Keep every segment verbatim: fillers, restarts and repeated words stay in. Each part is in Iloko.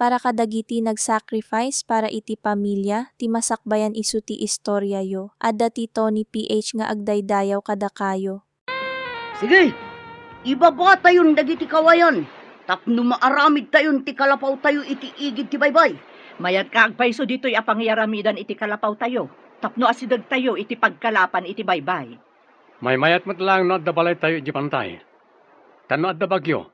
para kadagiti nag-sacrifice para iti pamilia ti masakbayan isu ti istoriayo. Adda ti Tony P H nga agdaydayaw kadakayo. Sige, ibabatayon dagiti kawayan tapno maaramidtayon ti kalapawtayo iti igid ti baybay. Mayat ka agpayso ditoy a pangiyaramidan iti kalapawtayo tapno asidegtayo iti pagkalapan iti baybay. Maymayat met laeng no adda balaytayo idiay bantay. Ta no adda bagyo,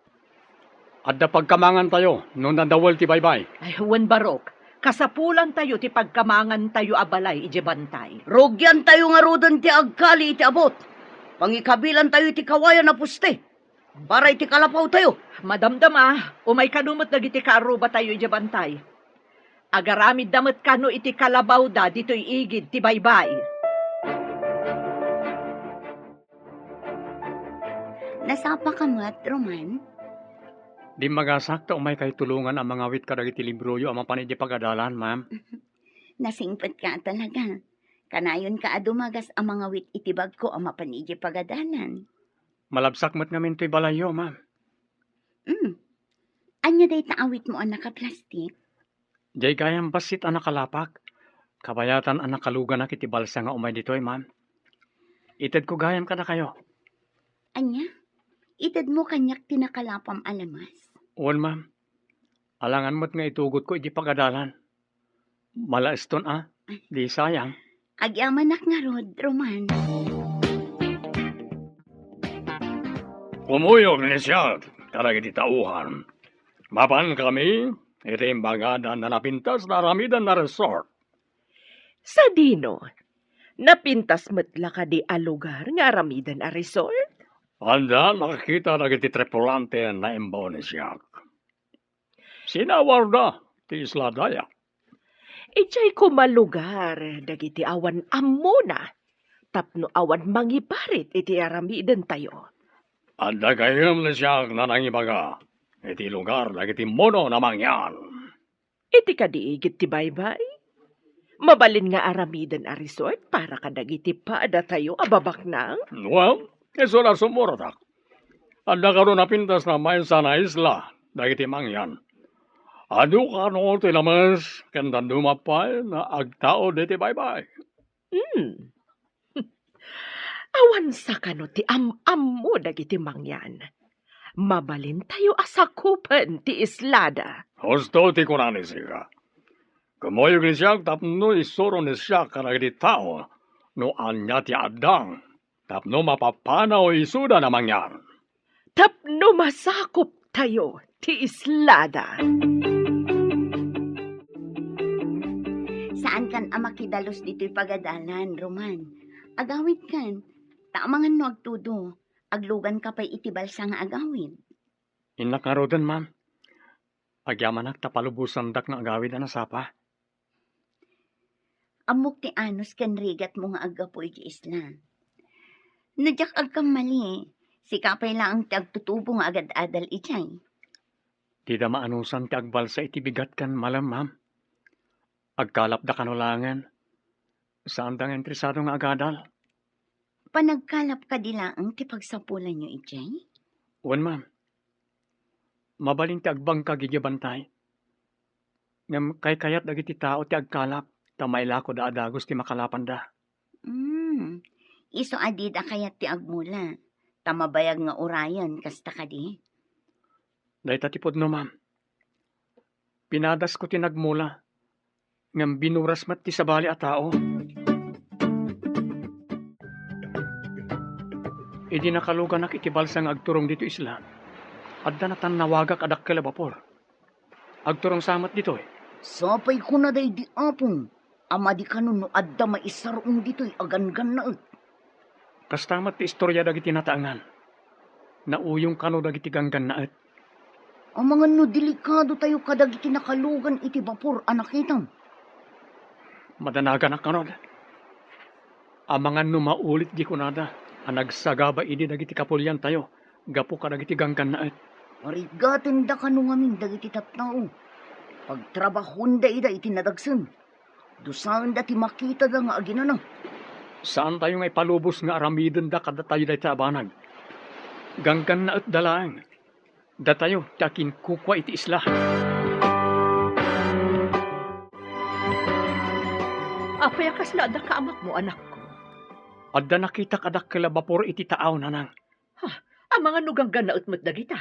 adda pagkamangantayo no nadawel ti baybay. Ay, wen, Barok, kasapulantayo ti pagkamangantayo a balay idiay bantay. Rugiantayo ngaruden ti agkali iti abut. Pangikabilantayo iti kawayan a poste para iti kalapawtayo. Madamdama, umay kano met dagiti kaarrubatayo idiay bantay. Agaramidda met kano iti kalabawda ditoy igid ti baybay. Nasapaka met, Roman? Dimmagasak ta umaykay tulongan a mangawit kadagiti libroyo a mapan idiay pagadalan, ma'am. Nasingpetka talaga. Kanayonka a dumagas a mangawit iti bagko a mapan idiay pagadalan. Malabsak met ngamin toy balayyo, ma'am. Mm. Ania dayta awitmo a nakaplastik? Diay gayam bassit a nakalapak. Kabayatan a nakaluganak iti balsa nga umay ditoy, ma'am. Itedko gayam kadakayo. Ania? Itedmo kaniak ti nakalapam a lamas? Wen, ma'am. Alangan met nga itugotko iti pagadalan. Malaeston a, di sayang. Agyamanak ngarud, Roman. Kumuyog ni siak kadagiti tauhan. Mapan kami iti imbagadan a napintas nga aramidan a resort. Sadino, napintas met la kadi a lugar nga aramidan a resort? Adda nakakita dagiti tripulante a naimbaw ni siak. Sinawarda ti isla daya. Idiay koma lugar dagiti awan ammona tapno awan mangiparit iti aramidentayo. Adda gayam ni siak nga nangibaga iti lugar dagiti mono a mangyan. Iti kadi igid ti baybay? Mabalin nga aramiden a resort para kadagiti padatayo a babaknang? Well, isu la sumuratak. Adda kano napintas nga maysa nga isla dagiti mangyan. Adu kano ti lames ken dadduma pay nga agtaud iti baybay. Hmm. Awan sa kano ti am-ammo dagiti mangyan. Mabalintayo a sakupen ti islada. Husto ti kuna ni Sika. Kumuyog ni siak tapno isuro ni siak kadagiti tao no ania ti addang tapno mapapanaw isuda a mangyan. Tapno masakuptayo ti islada. Saankan a makidalus ditoy pagadalan, Roman. Agawidkan, ta amangan no agtudo, agluganka pay iti balsa nga agawid. Innak ngaruden, ma'am. Agyamanak ta palubosandak nga agawid a nasapa. Ammok ti anus ken rigatmo nga aggapu iti isla. No diak agkammali, sika pay laeng ti agtutubo nga agad-adal idiay. Dida maanusan ti agbalsa iti bigat ken malem, ma'am. Agkalapda kano laengen. Saanda nga interesado nga agadal. Panagkalap kadi laeng ti pagsapulanyo idiay? Wen, ma'am. Mabalin ti agbangkag idiay bantay. Ngem kaykayat dagiti tao ti agkalap ta mailakoda a dagus ti makalapanda. Hmm. Isu a dida kayat ti agmula, ta mabayag nga urayen, kasta kadi? Dayta ti pudno, ma'am. Pinadasko ti nagmula, ngem binuras met ti sabali a tao. Idi nakaluganak iti balsa nga agturong ditoy isla, adda natannawagak a dakkel a bapor. Agturong sa met ditoy. Sapay kuna daydi Apong a madi kano no adda maisar-ong ditoy a ganggannaet. Kasta met ti istoria dagiti nataengan. Nauyong kano dagiti ganggannaet. Amangan no delikadotayo kadagiti nakalugan iti bapor a nakitam. Madanaganak ngarud. Amangan no maulit di kunada a nagsagaba idi dagiti kapuliantayo gapu kadagiti ganggannaet. Parigatenda kano ngamin dagiti tattao. Pagtrabahonda ida iti nadagsen. Dusaenda ti makitada nga aginana. Saantayo nga ipalubos nga aramidenda kadatayo dayta a banag. Ganggannaetda laeng. Datayo ti akinkukua iti isla. Apay a kasla adda kaamakmo, anakko? Adda nakitak a dakkel a bapor iti taaw, nanang. Ha? Amangan no ganggannaet met dagita.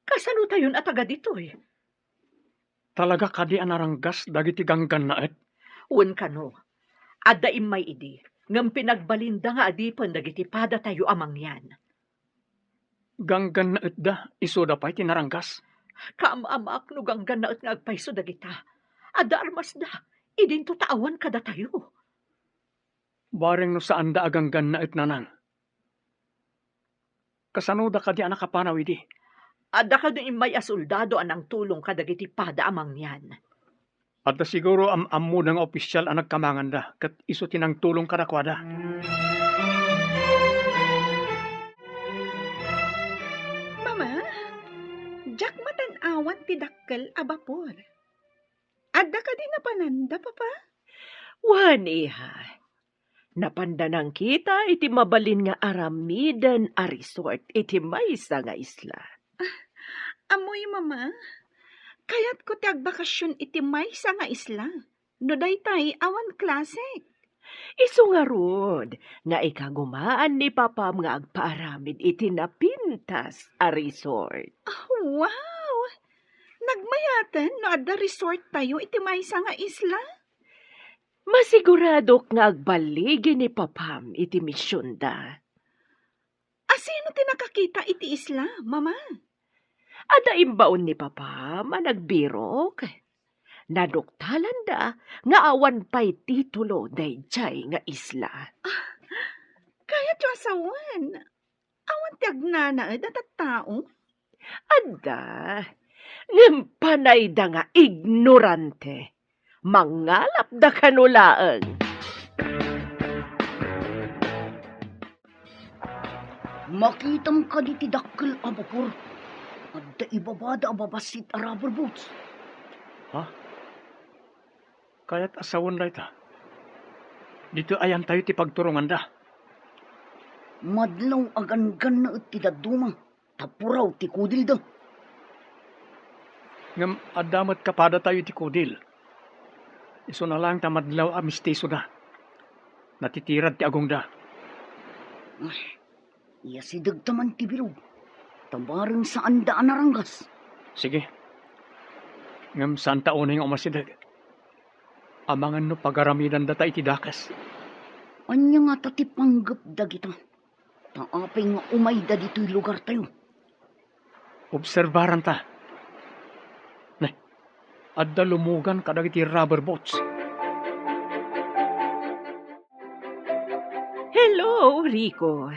Kasanotayon a taga ditoy? Talaga kadi a naranggas dagiti ganggannaet? Wen kano, adda immay idi, ngem pinagbalinda nga adipen dagiti padatayo a mangyan. Ganggannaetda, isuda pay ti naranggas? Kaam-amaak no ganggannaet nga agpayso dagita. Adda armasda, idinto ta awan kadatayo. Bareng no saanda a ganggannaet, nanang. Kasanoda kadi a nakapanaw idi? Adda kadi immay a soldado a nangtulong kadagiti pada a mangyan. Adda siguro am-ammoda nga opisial a nagkamanganda, ket isu ti nangtulong kadakuada. Mama, diak matan-awan ti dakkel a bapor. Adda kadi napananda, Papa? Wen, iha. Napanda nangkita iti mabalin nga aramiden a resort iti maysa nga isla. Ammoyo, Mama. Kayatko ti agbakasion iti maysa nga isla. No daytay, awan klasek. Isu ngarud nga ikagumaan ni Papam nga agpaaramid iti napintas a resort. Ah, wow! Nagmayaten no adda resort tayo iti maysa nga isla? Masiguradok nga agballigi ni Papam iti misionda. Asino ti nakakita iti isla, Mama? Adda imbaon ni Papam a nagbirok. Naduktalanda nga awan pay titulo daydiay nga isla. Ah, kayatyo a sawen. Awan ti agnanaed a tattao? Adda, ngem panayda nga ignorante. Mangalapda kano laeng. Makitam kadi ti dakkel a bapor? Adda ibabada a babassit a rubber boats. Ha? Kayat a sawen dayta. Ditoy ayantayo ti pagturonganda. Madlaw a ganggannaet ti dadduma, ta puraw ti kudilda. Ngem adda met kapadatayo iti kudil. Isuna laeng ta madlaw a mistisoda. Natitirad ti agongda. Ay, iyasidegta man ti bilog, ta bareng saanda a naranggas. Sige. Ngem saanta unay nga umasideg. Amangan no pagaramidandata iti dakes. Ania ngata ti panggep dagita? Ta apay nga umayda ditoy lugartayo? Obserbaranta. Ne, adda lumugan kadagiti rubber boats. Hello, Rico.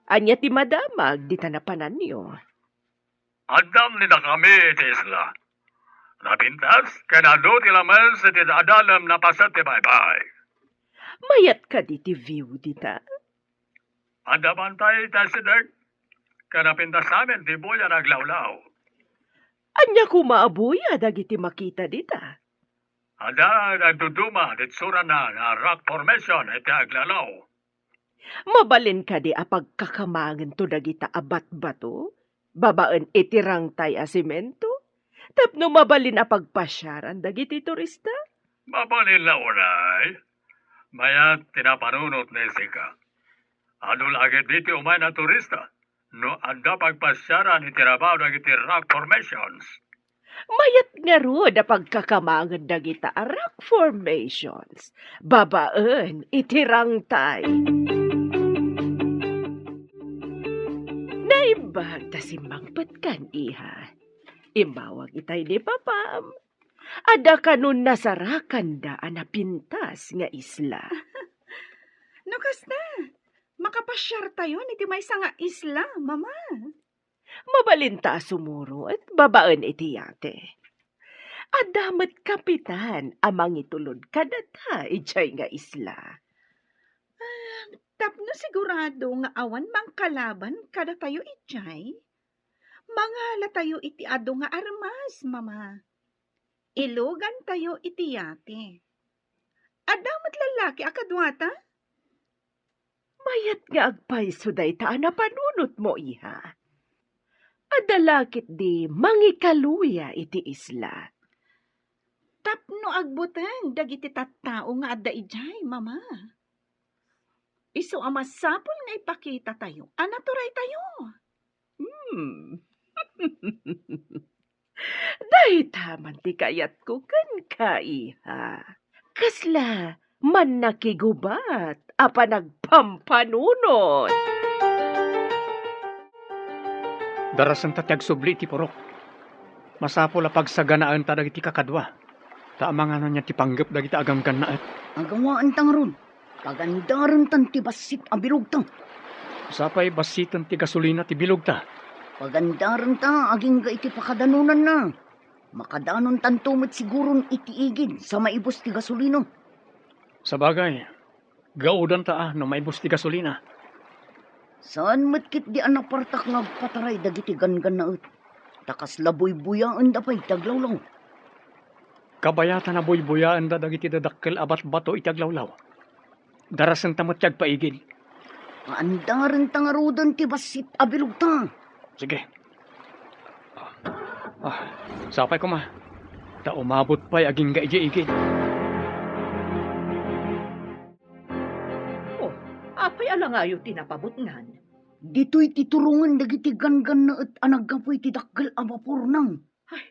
Ania ti madamag dita napananyo? Addam ni dakami iti isla. Napintas ken adu ti lames iti adalem napaset ti baybay. Mayat kadi ti view dita? Adda bantay iti asideg, ken napintas amin ti buya nga aglawlaw. Ania koma a buya dagiti makita dita? Adda nagduduma ti itsurana nga rock formation iti aglawlaw. Mabalin kadi a pagkakamangento dagita a batbato babaen iti rangtay a semento tapno mabalin a pagpasiaran dagiti turista? Mabalin la unay. Mayat ti napanunot ni Sika. Adu la ketdi ti umay a turista no adda pagpasiaran iti rabaw dagiti rock formations. Mayat ngarud a pagkakamangan dagita a rock formations babaen iti rangtay. Naimbag ta simmangpetkan, iha. Immawag itay ni Papam. Adda kanon nasarakanda a napintas nga isla. No kasta, makapasiartayon iti maysa nga isla, Mama. Mabalinta a sumurot babaen iti yate. Adda met kapitan a mangitulod kadata idiay nga isla. Ah, tapno sigurado nga awan mangkalaban kadatayo idiay, mangalatayo iti adu nga armas, Mama. Ilugantayo iti yate. Adda met lallaki a kaduata? Mayat nga agpayso dayta a napanunotmo, iha. Adda la ketdi mangikaluya iti isla. Tapno agbuteng dagiti tattao nga adda idiay, Mama. Isu a masapul nga ipakitatayo a naturaytayo. Hmm. Dayta man ti kayatko kenka, iha. Kasla mannakigubat a panagpampanunot. Darasenta ti agsubli iti purok. Masapul a pagsaganaenta dagiti kakadua, ta amangan ania ti panggep dagiti aganggannaet. Agawaenta ngarud. Pagandarentan ti bassit a bilogta. Sapay bassiten ti gasolina ti bilogta. Pagandarenta agingga iti pakadanonanna. Makadanontanto met siguron iti igid sa maibus ti gasolina. Sabagay, gaudanta a no maibus ti gasolina. Saan met ketdi a napartak nga agpataray dagiti ganggannaet. Ta kasla buybuyaenda pay ti aglawlaw. Kabayatan a buybuyaenda dagiti dadakkel a batbato iti aglawlaw. Darasenta met ti agpaigid. Paandarenta ngaruden ti bassit a bilogta. Sige. Ah, sapay koma. Ta umabot pay agingga idiay igid. Oh, apay a langayo ti napabutngan? Ditoy ti turongen dagiti ganggannaet a naggapu iti dakkel a bapor, nang. Ay,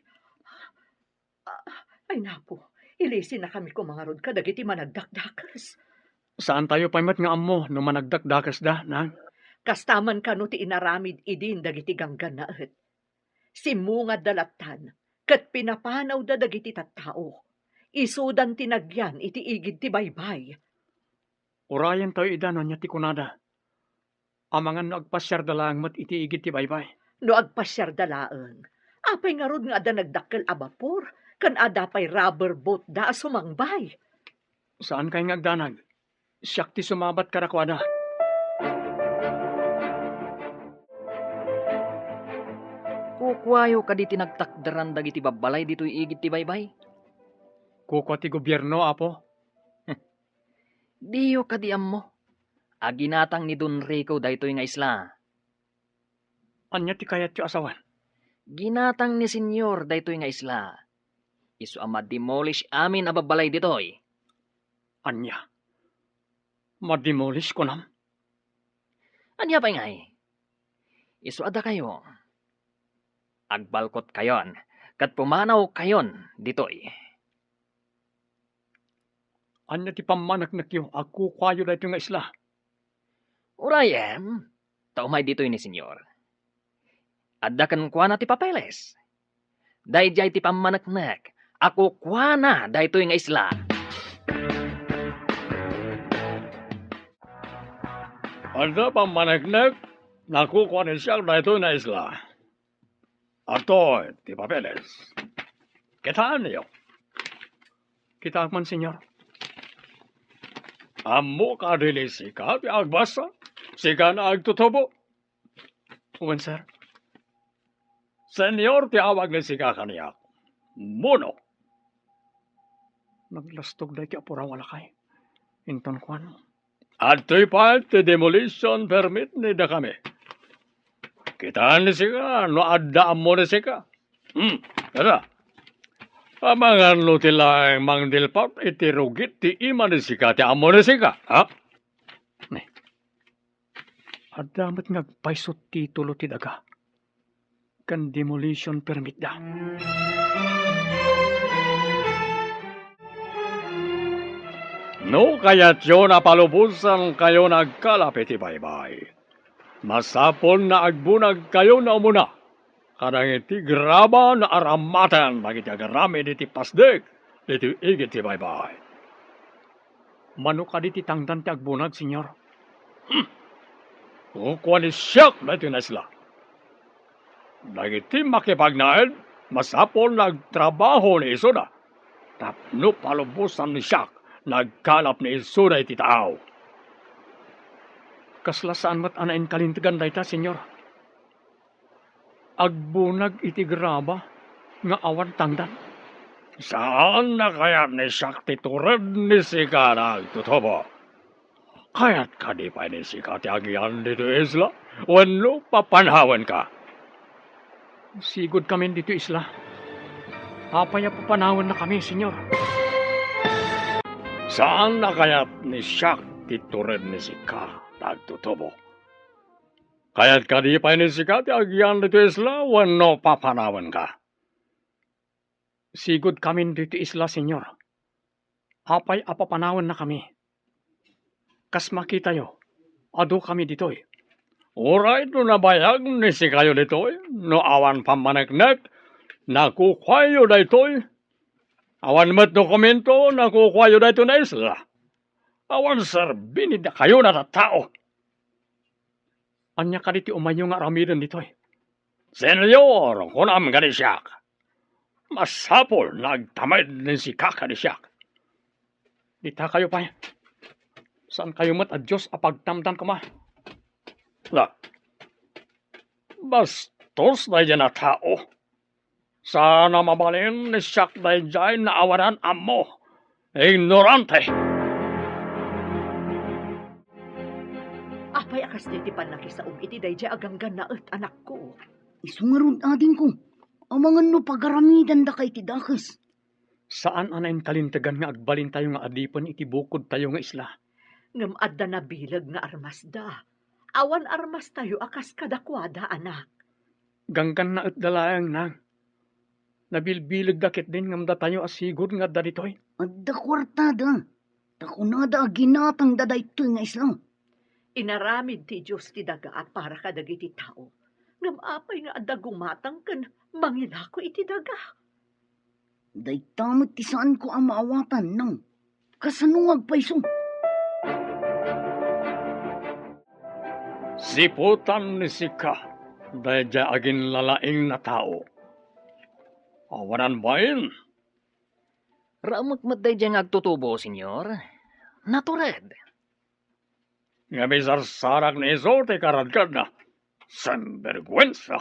ah, ay, napo, ilisinakami koma ngarud kadagiti managdakdakes. Saantayo pay met nga ammo no managdakdakesda, nang. Kasta man kano ti inaramid idin dagiti ganggannaet. Simmungadda lattan, ket pinapanawda dagiti tattao. Isudan ti nagyan iti igid ti baybay. Urayentayo ida no ania ti kunada. Amangan no agpasiarda laeng met iti igid ti baybay. No agpasiarda laeng, apay ngarud nga adda nagdakkel a bapor, ken adda pay rubber boat da a sumangbay? Saankay nga agdanag. Siak ti sumabat kadakuada. Kukuayo kadi ti nagtakderan dagiti babbalay ditoy igid ti baybay? Kukua ti gobierno, Apo. Diyo kadi ammo a ginatang ni Don Rico daytoy nga isla? Ania ti kayatyo a sawen? Ginatang ni Senyor daytoy nga isla. Isu a ma-demolish amin a babbalay ditoy. Ania? Ma-demolish, kunam? Ania pay ngay? Isu a dakayo, agbalkotkayon ket pumanawkayon ditoy. Ania ti pammaneknekyo a kukuayo daytoy nga isla? Urayem, ta umay ditoy ni Senyor. Adda kenkuana ti papeles. Daydiay ti pammaneknek a kukuana daytoy nga isla. Adda pammaneknek a kukua ni siak daytoy nga isla. Adtoy ti papeles. Kitaenyo. Kitaek man, Senyor. Ammo kadi ni sika ti agbasa? Sika nga agtutubo? Wen, sir. Senyor ti awag ni sika kaniak. Muno. Naglastog daytoy a puraw a lakay. Inton kuan, adtoy pay ti demolition permit ni dakami. Kitaen ni sika no adda ammo ni sika. Hmm, kada. Amangan no ti laeng mangdilpat iti rugit ti ima ni sika ti ammo ni sika, ha? Ne. Adda met nga agpayso titulo ti daga ken demolition permit da. No kayatyo a palubosankayo nga agkalap iti baybay, masapul nga agbunagkayo nga umuna kadagiti graba nga aramaten dagiti agaramid iti pasdek ditoy igid ti baybay. Mano kadi ti tangdan ti agbunag, Senyor? Hmm. Kukua ni siak daytoy nga isla. Dagiti makipagnaed, masapul nga agtrabaho ni isuda tapno palubosan ni siak nga agkalap ni isuda iti taaw. Kasla saan met a nainkalintegan dayta, Senyor? Agbunag iti graba nga awan tangdan. Saan a kayat ni siak ti tured ni sika nga agtutubo. Kayat kadi pay ni sika ti agian ditoy isla? Wenno papanawenka? Sigud kamin ditoy isla. Apay a papanawennakami, Senyor? Saan a kayat ni Siak ti tured ni sika ta agtutubo. Kayat kadi pay ni sika ti agyan ditoy isla wenno papanawenka? Sigud kamin ditoy isla, Señor. Apay a papanawennakami? Kas makitayo, adu kami ditoy. Uray no nabayag ni sikayo ditoy, no awan pammaneknek, nakukuayo daytoy. Awan met dokumento, nakukuayo daytoy nga isla. Awan serbi ni dakayo a tattao. Ania kadi ti umayyo nga aramiden ditoy? Señor, kunam kadi siak. Masapul nga agtamed ni sika kadi siak. Dita kayo pay. Saan kayo met a Dios a pagtamdan koma? La. Bastos daydiay a tao. Saan a mabalin ni siak daydiay nga awanan ammo. Ignorante! Apay a kasdi ti pannakisaom iti daydiay a ganggannaet, anakko? Isu ngarud, adingko, amangan no pagaramidandaka iti dakes. Saan a nainkalintegan nga agbalintayo nga adipen iti bukodtayo nga isla. Ngem adda nabileg nga armasda. Awan armastayo a kas kadakuada, anak. Ganggannaetda laeng, nang. Nabilbilegda ketdin ngem datayo a sigud nga adda ditoy. Adda kuartada. Ta kunada a ginatangda daytoy nga isla. Inaramid ti Dios ti daga a para kadagiti tao. Ngem apay nga adda gumatang ken mangilako iti daga? Dayta met ti saanko a maawatan, nang. Kasano nga agpayso? Siputan ni sika daydiay aginlalaing a tao. Awanan bain. Raumek met daydiay nga agtutubo, Señor. Natured. Nga misarsarak ni isu ti karadkadna. Sinberguensa!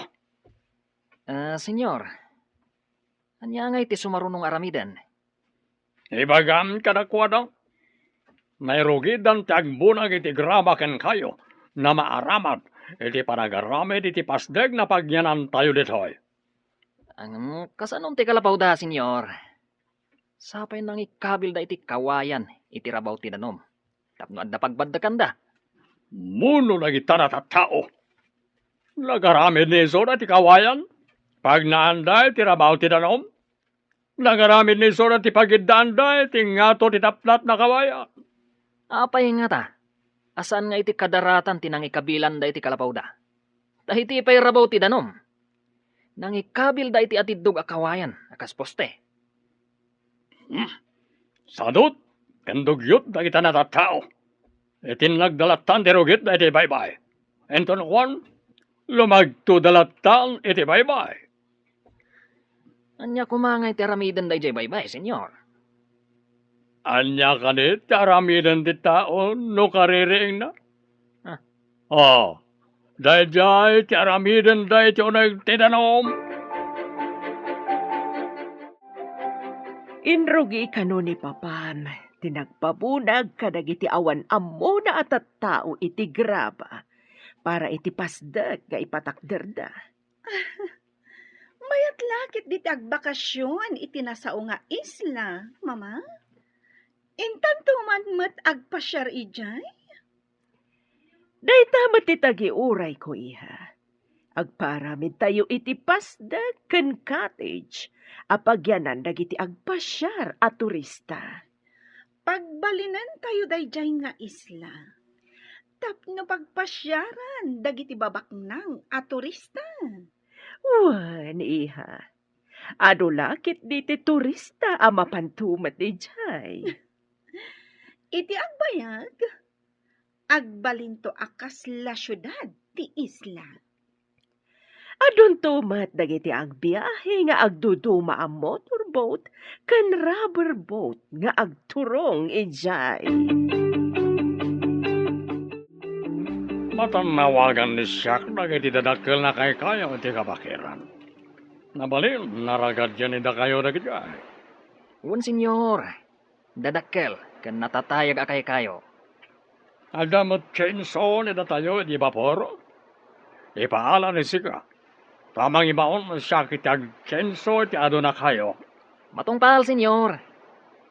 Ah, Señor, ania ngay ti sumaruno nga aramiden? Ibagam kadakuada, nairugidan ti agbunag iti graba kenkayo, nga maaramat iti panagaramid iti pasdek nga pagyanantayo ditoy. Ngem kasano ti kalapawda, Señor? Sapay nangikabilda iti kawayan iti rabaw ti danum tapno adda pagbaddekanda. Muno dagita a tattao. Nagaramid ni isu daytoy kawayan, pagnaanda iti rabaw ti danum. Nagaramid ni isu daytoy pagiddaanda iti ngato ti tapnat a kawayan. Apay ngata a saan nga iti kadaratan ti nangikabilanda iti kalapawda? Ta iti pay rabaw ti danum, nangikabilda iti atiddog a kawayan a kas poste. Hmm. Sadut ken dugyot dagita a tattao. Iti nagdalattan ti rugit daytoy baybay. Inton kuan, lumagtoda lattan iti baybay. Ania koma ngay ti aramiden daydiay baybay, Señor? Ania kadi ti aramiden ti tao no kaririingna? Ah. Oh, daydiay ti aramiden daytoy uneg ti danum. Inrugi kano ni papam ti nagpabunag kadagiti awan ammona a tattao iti graba para iti pasdek nga ipatakderda. Mayat la ketdi ti agbakasion iti nasao nga isla, Mama. Intanto man met agpasiar idiay? Dayta met ti tagiurayko, iha. Agpaaramidtayo iti pasdek ken cottage a pagyanan dagiti agpasiar a turista. Pagbalinentayo daydiay nga isla tapno pagpasiaran dagiti babaknang a turista. Wen, iha. Adu la ketdi ti turista a mapanto met idiay. Iti agbayag, agbalinto a kasla siudad ti isla. Adunto met dagiti agbiahe nga agduduma a motorboat ken rubber boat nga agturong idiay. Matannawagan ni siak dagiti dadakkel a kaykayo iti kabakiran. Nabalin, naragadyan ni dakayo dagidiay. Wen, Señor. Dadakkel ken natatayag a kaykayo. Adda met chainsaw ni datayo iti bapor? Ipaala ni sika, ta mangibaon siak iti agchainsaw iti adunakayo. Matungpal, Señor.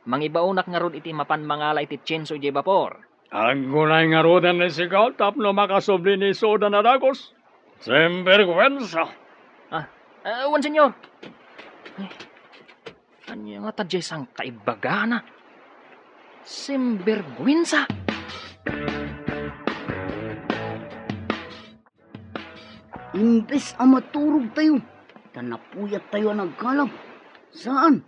Mangibaonak ngarud iti mapan mangala iti tienso idiay bapor. Aggunay ngaruden ni Sigal tapno makasubli ni Soda a dagus. Sinbergwensa! Ah, ah, wen, Senyor. Ay, ania ngata diay sangkaibbagana? Sinbergwensa! Imbes a maturogtayo, ta napuyattayo a nagkalab. Saan,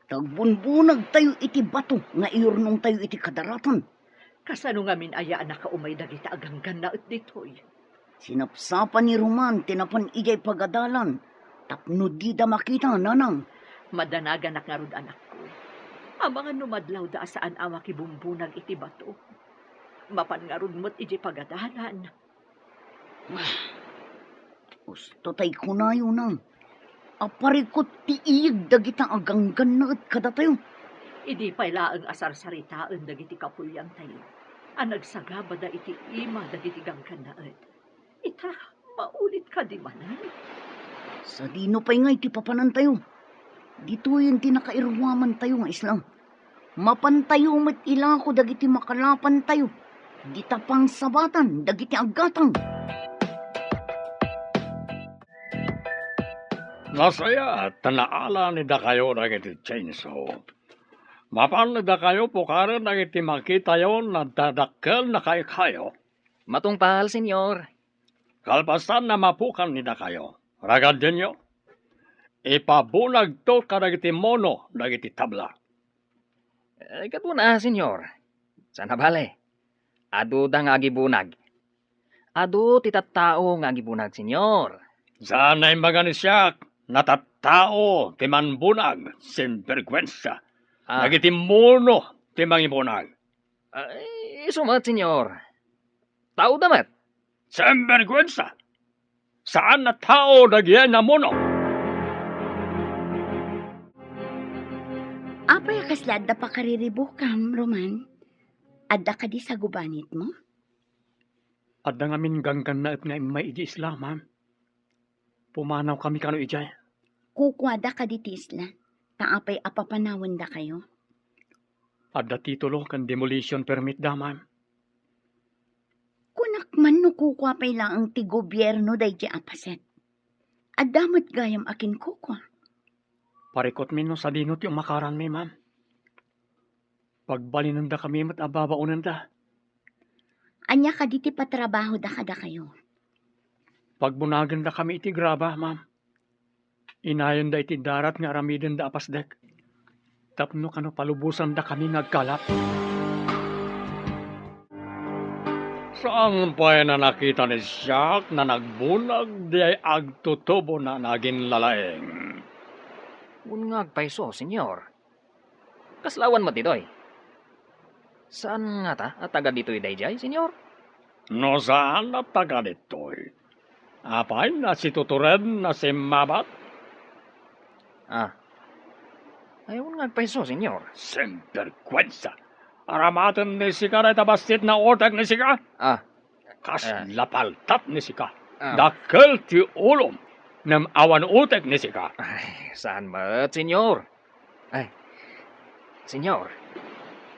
ta agbunbunagtayo iti bato nga iyurnongtayo iti kadaratan. Kasano ngamin aya a nakaumay dagita a ganggannaet ditoy? Sinapsapa ni Roman ti napan idiay pagadalan tapno dida makita, nanang. Madanaganak ngarud, anakko. Amangan no madlawda a saan a makibumbunag iti bato. Mapan ngarud met idiay pagadalan. Usto tay kunayo, nang, a parikut ti iyeg dagita a ganggannaet kadatayo. Idi pay laeng a sarsaritaen dagiti kapuliantayo a nagsagabada iti ima dagiti ganggannaet, ita, maulit kadi manen? Sadino pay ngay ti papanantayo? Ditoyen ti nakairuamantayo nga isla. Mapantayo met ilako dagiti makalapantayo, dita pangsabatan dagiti aggatang. Nasayaat ta naala ni dakayo dagiti chainsaw. Mapan ni dakayo pukaren dagiti makitayo nadadakkel na kaykayo. Matungpal, Senyor. Kalpasan na mapukan ni dakayo, ragadenyo, ipabunagto kadagiti muno dagiti tabla. Eh, kaduna, Senyor. Sana bale. Aduda nga agibunag. Adu ti tattao nga agibunag, Senyor. Saan a imbaga ni siak, natattao ti manbunag, sinbergwensa. Ah. Dagiti muno ti mangibunag. Ay, isu met, Senyor. Tao da met. Sinbergwensa! Saan a tao dagiti namuno. Apay a kasla adda pakariribukam, Roman? Adda kadi sagubanitmo? Adda ngamin ganggannaet nga immay idi isla, ma'am. Pumanawkami kano idiay. Kukuada kadi ti isla, ta apay a papanawendakayo? Adda titulo ken demolition permit da, ma'am. Kunak man no kukua pay laeng ti gobierno daydiay a paset. Adda met gayam a kinkukua. Parikutmi no sadino ti umakaranmi, ma'am. Pagbalinendakami met a babaonenda. Ania kadi ti patrabahoda kadakayo? Pagbunagendakami iti graba, ma'am. Inayonda iti darat nga aramidenda a pasdek. Tapno kano palubosandakami nga agkalap. Saan pay a nakita ni Jack a nagbunag diay agtutubona nga aginlalaing? Wen nga agpayso, Senyor. Kasla awan met ditoy? Saan ngata a taga ditoy daydiay, Senyor? No saan a taga ditoy, apay a situtured a simmabat? Ah. Ay, wen nga agpayso, Senyor. Sinbergwensa! Aramaten ni sika dayta bassit nga utek ni sika? Ah. Kasla paltat ni sika. Ah. Dakkel ti ulom, ngem awan utek ni sika. Ay, saan met, Senyor. Ay, Senyor,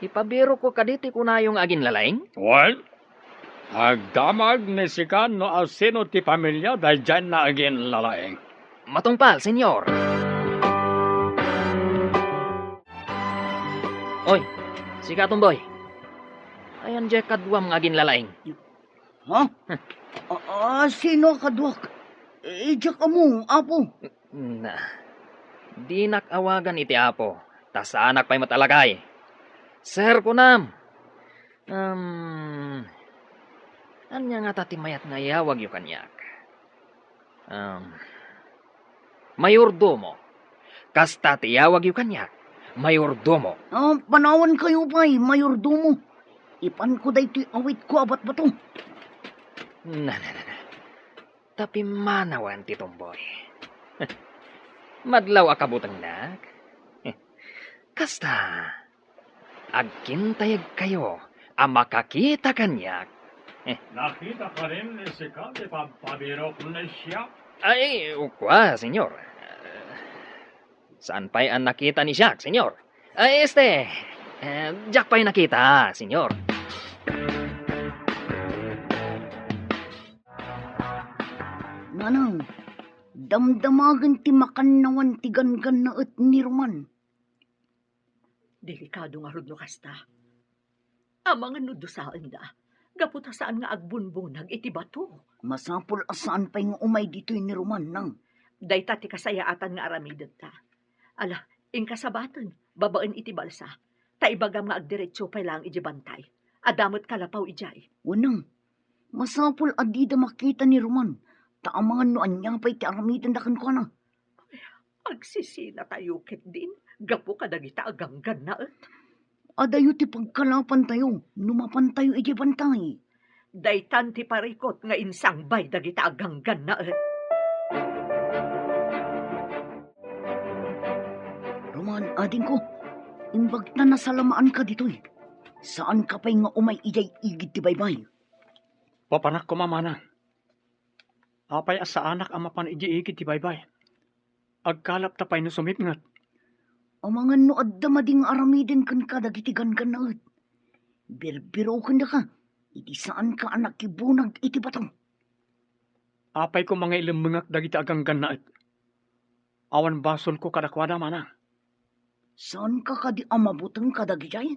ipabirokko kadi ti kunayo nga aginlalaing? Wen, agdamag ni sika no asino ti pamilia daydiay nga aginlalaing. Matungpal, Senyor. Oy, sika, Tomboy. Ayan diay kaduam nga aginlalaing. Ha? A-, a-, sino a kaduak? Idiak ammo, Apo. Na, dinak awagan iti Apo, ta saanak pay met a lakay. Sir, kunam. Um, ania ngata ti mayat nga iyawagyo kaniak? Um, mayordomo. Kasta ti iyawagyo kaniak, mayordomo. Ah, panawankayo pay, mayordomo. Ipanko daytoy awitko a batbato. Na, na, na, na. Ta pimmanawen ti Tomboy. Madlaw a kabutengnak. Kasta, agkintayegkayo a makakita kaniak. Nakita kadi ni sika ti pagpabirok ni Jack? Ay, kua, Senyor. Saan pay a nakita ni Jack, Senyor? Ay, este, eh, diak pay nakita, senyor. Nanang, damdamagen ti makannawan ti ganggannaet ni Roman. Delikado ngarud no kasta. Amangan no dusaenda, gapu ta saan nga agbunbunag iti bato. Masapul a saan pay nga umay ditoy ni Roman, nang. Dayta ti kasayaatan nga aramidenta. Ala, inka sabaten, babaen iti balsa, ta ibagam nga agdiretso pay laeng idiay bantay. Adda met kalapaw idiay. Wenno, masapul a dida makita ni Roman, ta amangan no ania pay ti aramidenda kenkuana. Agsisinatayo ketdin gapu kadagita a ganggannaet. Adayo ti pagkalapantayo no mapantayo idiay bantay. Daytan ti parikut nga insangbay dagita a ganggannaet. Roman, adingko, imbag ta nasalamaanka ditoy. Saanka pay nga umay idiay igid ti baybay. Papanak koma, manang. Apay a saanak a mapan idiay igid ti baybay? Agkalapta pay no sumipnget. Amangan no adda madi nga aramiden kenka dagiti ganggannaet. Birbirokendaka idi saanka a nakibunag iti bato. Apay koma nga ilemmengak dagiti a ganggannaet? Awan basolko kadakuada, manang. Saanka kadi a mabuteng kadagijay?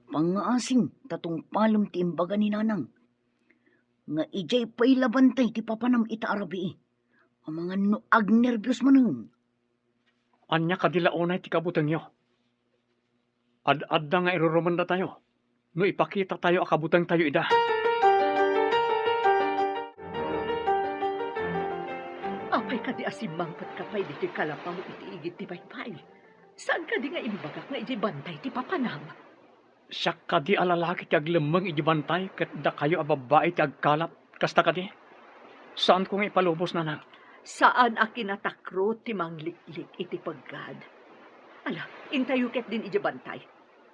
Pangngaasim ta tungpalem ti imbaga ni nanang. Nga idiay pay la bantay ti papanam ita a rabii. Amangan no agnerbios manen. Ania kadi la unay ti kabutengyo? Ad-adda nga irurumendatayo no ipakitatayo a kabutengtayo ida. Apay kadi a simmangpetka pay ditoy kalapaw iti igid ti baybay? Saan kadi nga imbagak nga idiay bantay ti papanam? Siak kadi a lalaki ti aglemmeng idiay bantay ket dakayo a babbai ti agkalap? Kasta kadi? Saanko nga ipalubos, nanang. Saan a kinatakro ti mangliklik iti peggad. Ala, intayo ketdin idiay bantay.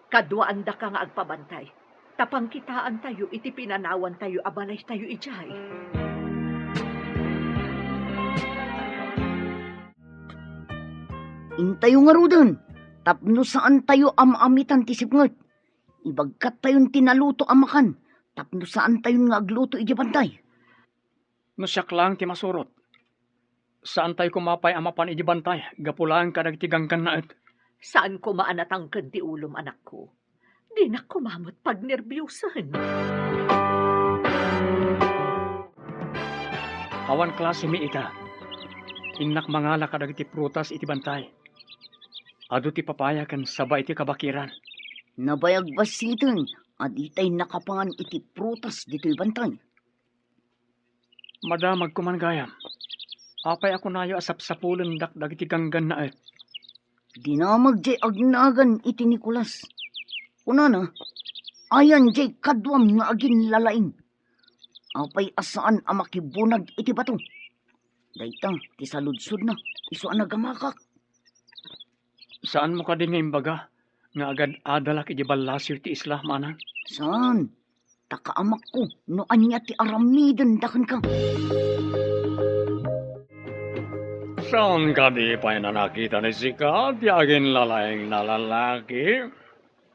Kaduaandaka nga agpabantay. Ta pangkitaantayo iti pinanawantayo a balaytayo idiay. Intayo ngaruden, tapno saantayo a maamitan ti sipnget. Ibagkattayon ti naluto a makan, tapno saantayon nga agluto idiay bantay. No siak laeng ti masurot, saantayo koma pay a mapan idiay bantay gapu laeng kadagiti ganggannaet. Saan koma a natangken ti ulom, anakko. Dinak koma met pagnerbiusen. Awan klasemi ita. Innak mangala kadagiti prutas iti bantay. Adu ti papaya ken saba iti kabakiran. Nabayag bassiten a ditay nakapangan iti prutas ditoy bantay. Madamagko man gayam. Apay a kunayo a sapsapulendak dagiti ganggannaet? Dinamag jay agnagan iti Nicolas. Kunana, ayan jay kaduam nga aginlalaing. Apay a saan a makibunag iti bato? Dayta ti saludsodna, isu a nagamakak. Saanmo kadi nga imbaga nga agad-adalak idiay ballasiw ti isla, manang? Saan? Ta kaamakko no ania ti aramidenda kenka. Saan kadi pay a nakita ni sika ti aginlalaing a lalaki?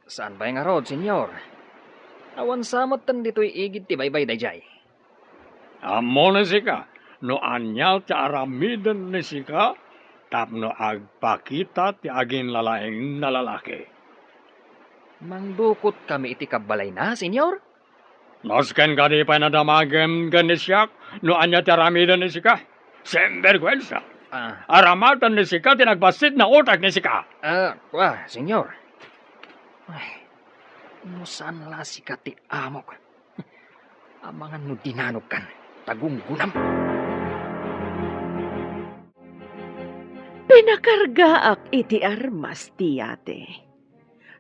Saan pay ngarud, Señor? Awan sa metten ditoy igid ti baybay daydiay. Ammo ni sika no ania ti aramiden ni sika tapno agpakita ti aginlalaing a lalaki? Mangdukotkami iti kabbalayna, Señor? Nasken kadi pay a nadamagem ken ni siak no ania ti aramiden ni sika? Sinberguensa! Ah. Aramaten ni sika ti nagbassit nga utek ni sika. Ah, kua, Señor. Ay, no saan la sika ti amok. Amangan no dinanogkan, ta gunggonam. Pinakargaak iti armas ti yate.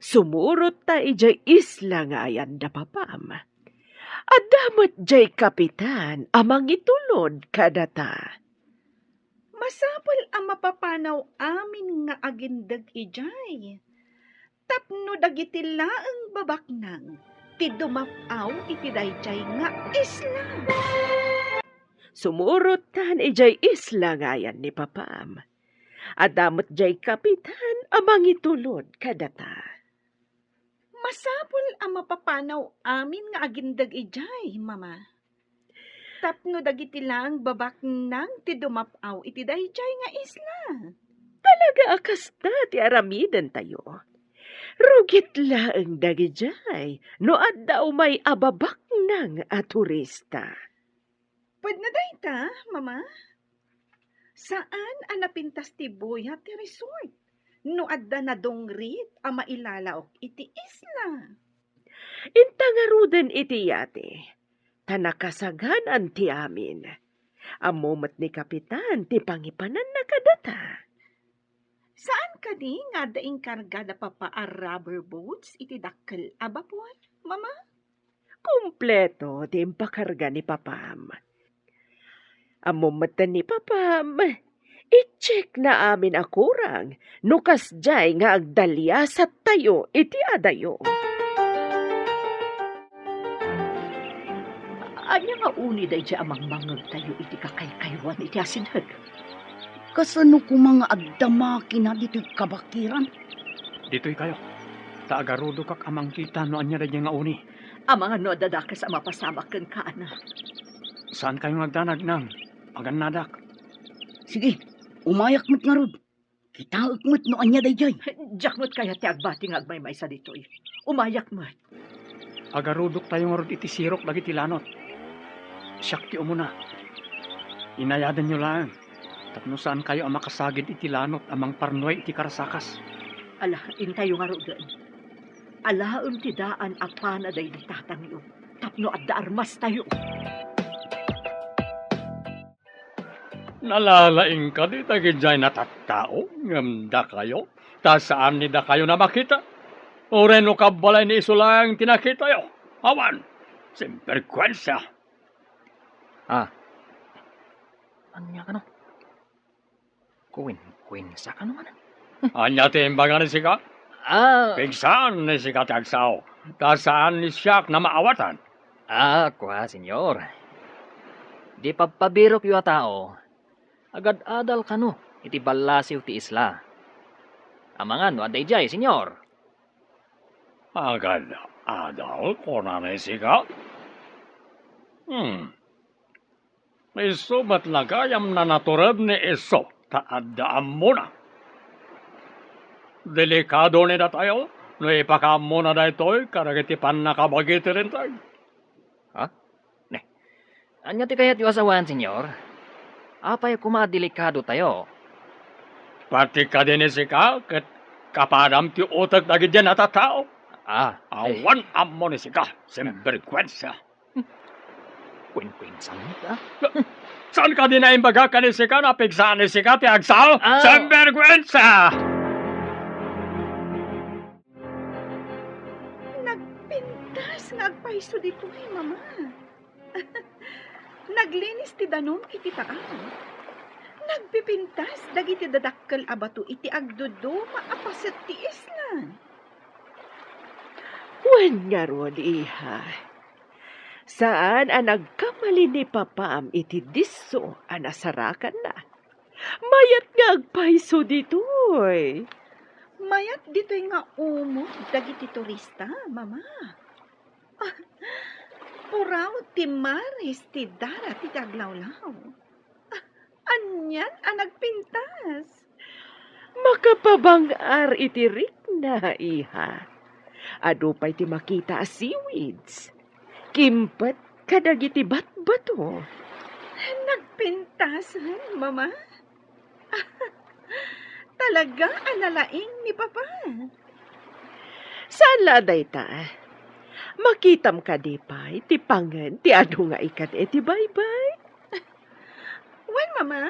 Sumurot ta idiay isla nga ayan da papam. Adda met diay kapitan a mangitulod kadata. Masapul a mapapanaw amin nga agindeg idiay, tapno dagiti laeng babaknang ti dumap-aw iti daydiay nga isla. Sumurot tan idiay isla nga ayan ni papam. Adda met diay kapitan a mangitulod kadata. Masapul a mapapanaw amin nga agindeg idiay, Mama. Tapno dagiti laeng babaknang ti dumap-aw iti daydiay nga isla. Talaga a kasta ti aramidentayo. Rugit laeng dagidiay no adda umay a babaknang a turista. Pwedna dayta, Mama? Saan a napintas ti buya ti resort no adda nadungrit a mailalaok iti isla? Inta ngaruden iti yate, ta nakasaganan ti amin. Ammo met ni Kapitan ti pangipananna kadata. Saan kadi nga adda inkarga da Papa a rubber boats iti dakkel a bapor, Mama? Kompleto ti impakarga ni Papam. Ammo metten ni Papam, i-check na amin a kurang no kasdiay nga agdaliasattayo iti adayo. Ania nga uni daydiay a mangmangngegtayo iti kakaykaywan iti asideg? Kasano koma nga adda makina ditoy kabakiran? Ditoykayo, ta agarudokak a mangkita no ania daydiay nga uni. Amangan no adda dakes a mapasamak kenka, anak. Saankayo nga agdanag, Nang. Pagannadak. Sige, umayak met ngarud. Kitaek met no ania daydiay. Diak met kayat ti agbati nga agmaymaysa ditoy. Umayak met. Agarudoktayo ngarud iti sirok dagiti lanot. Siak ti umuna. Inayadanyo laeng tapno saankayo a makasagid iti lanot a mangparnuay iti karasakas. Ala, intayo ngaruden. Alaem ti daan a pana daydi tatangyo tapno adda armastayo. Nalalaing kadi dagidiay natattao ngem dakayo, ta saan ni dakayo a makita? Uray no kabbalay ni isu laeng ti nakitayo? Awan, sinberguensia! Ah. Ania kano? Kuwenkuwensa kano manen? Ania ti imbaga ni sika? Ah. Pigsaan ni sika ti agsao, ta saan ni siak a maawatan. Ah, kua, Señor. Di pabpabirokyo a tao, agad-adal kano iti ballasiw ti isla. Amangan no adda idiay, Señor. Agad-adal, kunana sika? Hmm. Isu met la gayam a natured ni isu ta adda ammona. Delikado ni datayo no ipakaammona daytoy kadagiti pannakabagi ti Linteg. Ha? Ne. Ania ti kayatyo a sawen, Señor? Apay koma a delikadotayo? Pati kadi ni sika ket kapadam ti utek dagiti natattao. Ah, eh. Awan ammo ni sika, sinberguensia. Kuwenkuwensa met, ah. Saan kadi a imbaga ken ni sika a pigsaan ni sika ti agsao? Ah. Sinberguensia! Nagpintas nga agpayso ditoy, Mama. Naglinis ti danum iti taaw. Nagpipintas dagiti dadakkel a bato iti agduduma a paset ti isla. Wen ngarud, iha. Saan a nagkamali ni papam iti disso a nasarakanna. Mayat nga agpayso ditoy. Mayat ditoy nga umod dagiti turista, Mama. Ah, puraw ti maris ti darat iti aglawlaw. Ah, anian a nagpintas? Makapabang-ar iti rikna, iha. Adu pay ti makita a seaweeds. Kimpet kadagiti batbato. Nagpintasen, Mama? Talaga a nalaing ni Papa. Saan la a dayta? Makitam kadi pay ti pangen ti adu nga ikan iti baybay? Wen, Mama.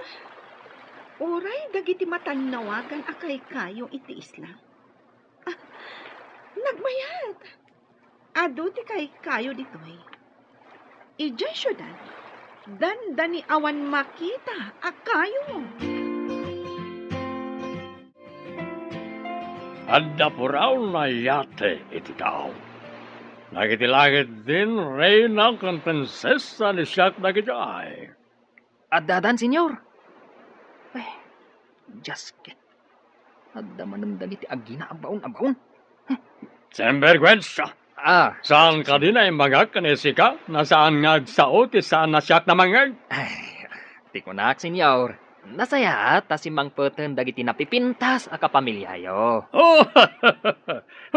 Uray dagiti matannawagan a kaykayo iti isla. Ah, nagmayat. Adu ti kaykayo ditoy. Idiay siudad, dandani awan makita a kayo. Adda puraw a yate iti taaw. Dagiti langit din reyna ken prinsesa ni siak dagidiay. Addadan, Señor. Ay, Dios ket, adda manen dagiti agina a baon a baon. Sinbergwensa! Ah, saan kadi naimbagak ken sika? Nasaan nga agsao ti saan a siak namangngeg? Ay, ti kunak, Señor, nasayaat ta simmangpeten dagiti napipintas a kapamiliayo. Oh,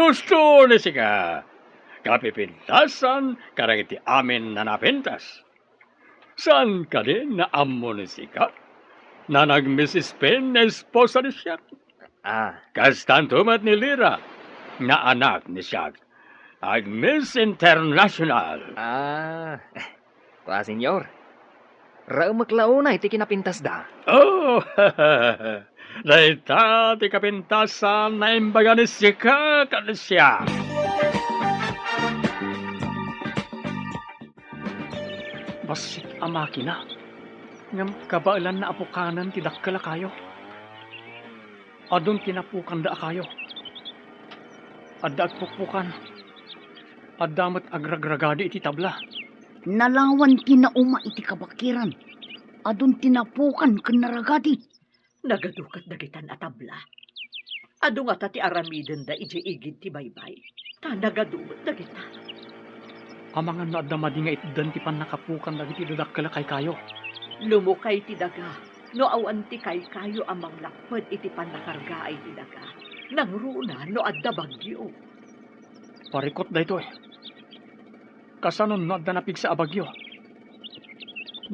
husto ni sika. Kapipintasan kadagiti amin a napintas. Saan kadi nga ammo ni sika? Nanag Miss Spain nga esposa ni siak. Ah. Kastanto met ni Lira nga anak ni siak. Ag-Miss International. Ah, kua, Señor. Raemek la unay ti kinapintasda. Oh, dayta ti kapintasan a naimbaga ni sika ken siak. Bassit a makina, ngem kabaelanna a pukanen ti dakkel a kayo. Adun ti napukanda a kayo. Adda agpukpukan. Adda met agragragadi iti tabla. Nalawan ti nauma iti kabakiran. Adun ti napukan ken naragadi. Nagadu ket dagitan a tabla. Adu ngata ti aramidenda idiay igid ti baybay, ta nagadu met dagita. Amangan no adda madi nga itdan ti pannakapukan dagiti dadakkel a kaykayo. Lumukay ti daga no awan ti kaykayo a manglapped iti pannakargaay ti daga, nangruna no adda bagyo. Parikut daytoy. Kasano no adda napigsa a bagyo?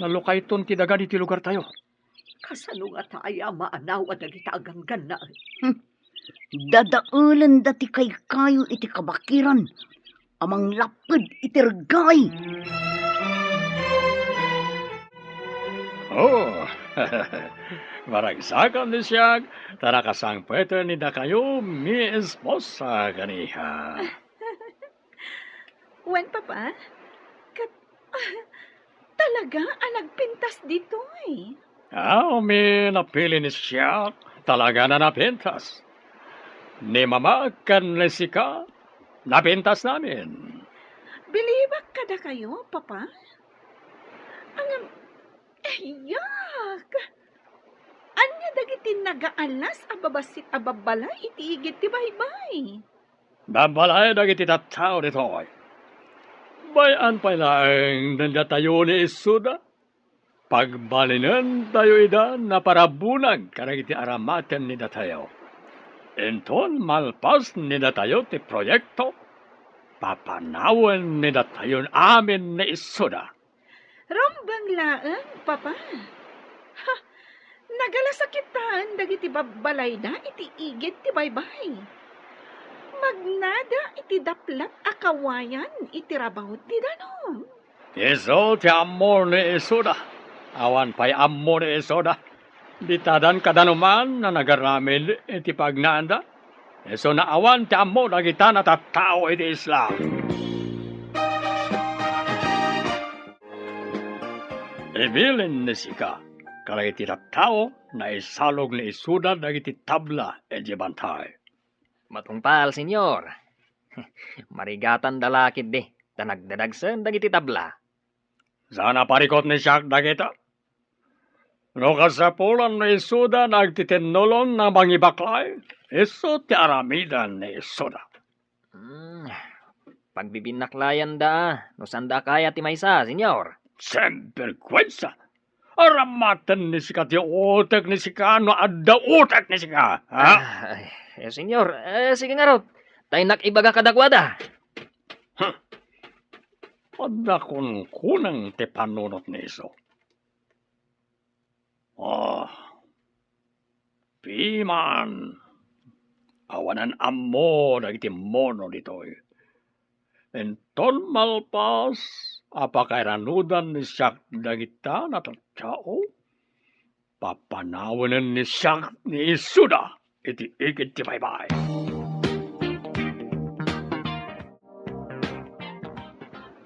Nalukayton ti daga ditoy lugartayo. Kasano ngata aya a maanaw a dagita a ganggannaet? Hmm. Dadaelenda ti kaykayo iti kabakiran a manglapped iti reggae. Oh, maragsakan ni siak, ta nakasangpeten ni dakayo, mi esposa kaniha. Wen, Papa? Ket, talaga a nagpintas ditoy? Aw, mi napili ni siak, talaga a napintas. Ni Mama ken ni sika, napintasnamin. Bilibak kadakayo, Papa? Ngem, eh, yak! Ania dagiti nagaalas a babassit a babbalay iti igid ti baybay? Babbalay dagiti tattao ditoy. Bay-an pay laeng ken datayo ni isuda. Pagbalinentayo ida naparabunag kadagiti aramaten ni datayo. Inton malpas ni datayo ti proyekto, papanawen ni datayon amin ni isuda. Rumbeng laeng, Papa. Ha, nagalasakitaen dagiti babbalayda iti igid ti baybay. Magnada iti daplat a kawayan iti rabaw ti danum. Isu ti ammo ni isuda. Awan pay ammo ni isuda. Ditadan kadanuman a nagaramid iti pagnaanda. Isuna awan ti ammo dagita a tattao iti isla. Ibilin ni sika kadagiti tattao a naisalog ni isuda dagiti tabla idiay bantay. Matungpal, Señor. Marigatanda la ketdi, ta nagdadagsen dagiti tabla. Saan a parikut ni siak dagita? No kasapulan ni isuda nga agtitinnulon a mangibaklay, isu ti aramidan ni isuda. Hmm, pagbibinaklayanda, no saanda a kayat ti maysa, Señor. Sinbergwensa! Aramaten ni sika ti utek ni sika no adda utek ni sika, ha? Ah, ay, eh, Señor, eh, sige ngarud. Ta innak ibaga kadakuada. Huh. Adda kunkunang ti panunot ni isu. Ah, piman, awanan ammo dagiti mono ditoy. Inton malpas a pakairanudan ni siak dagita a tattao, papanawenen ni siak ni isuda iti igid ti baybay.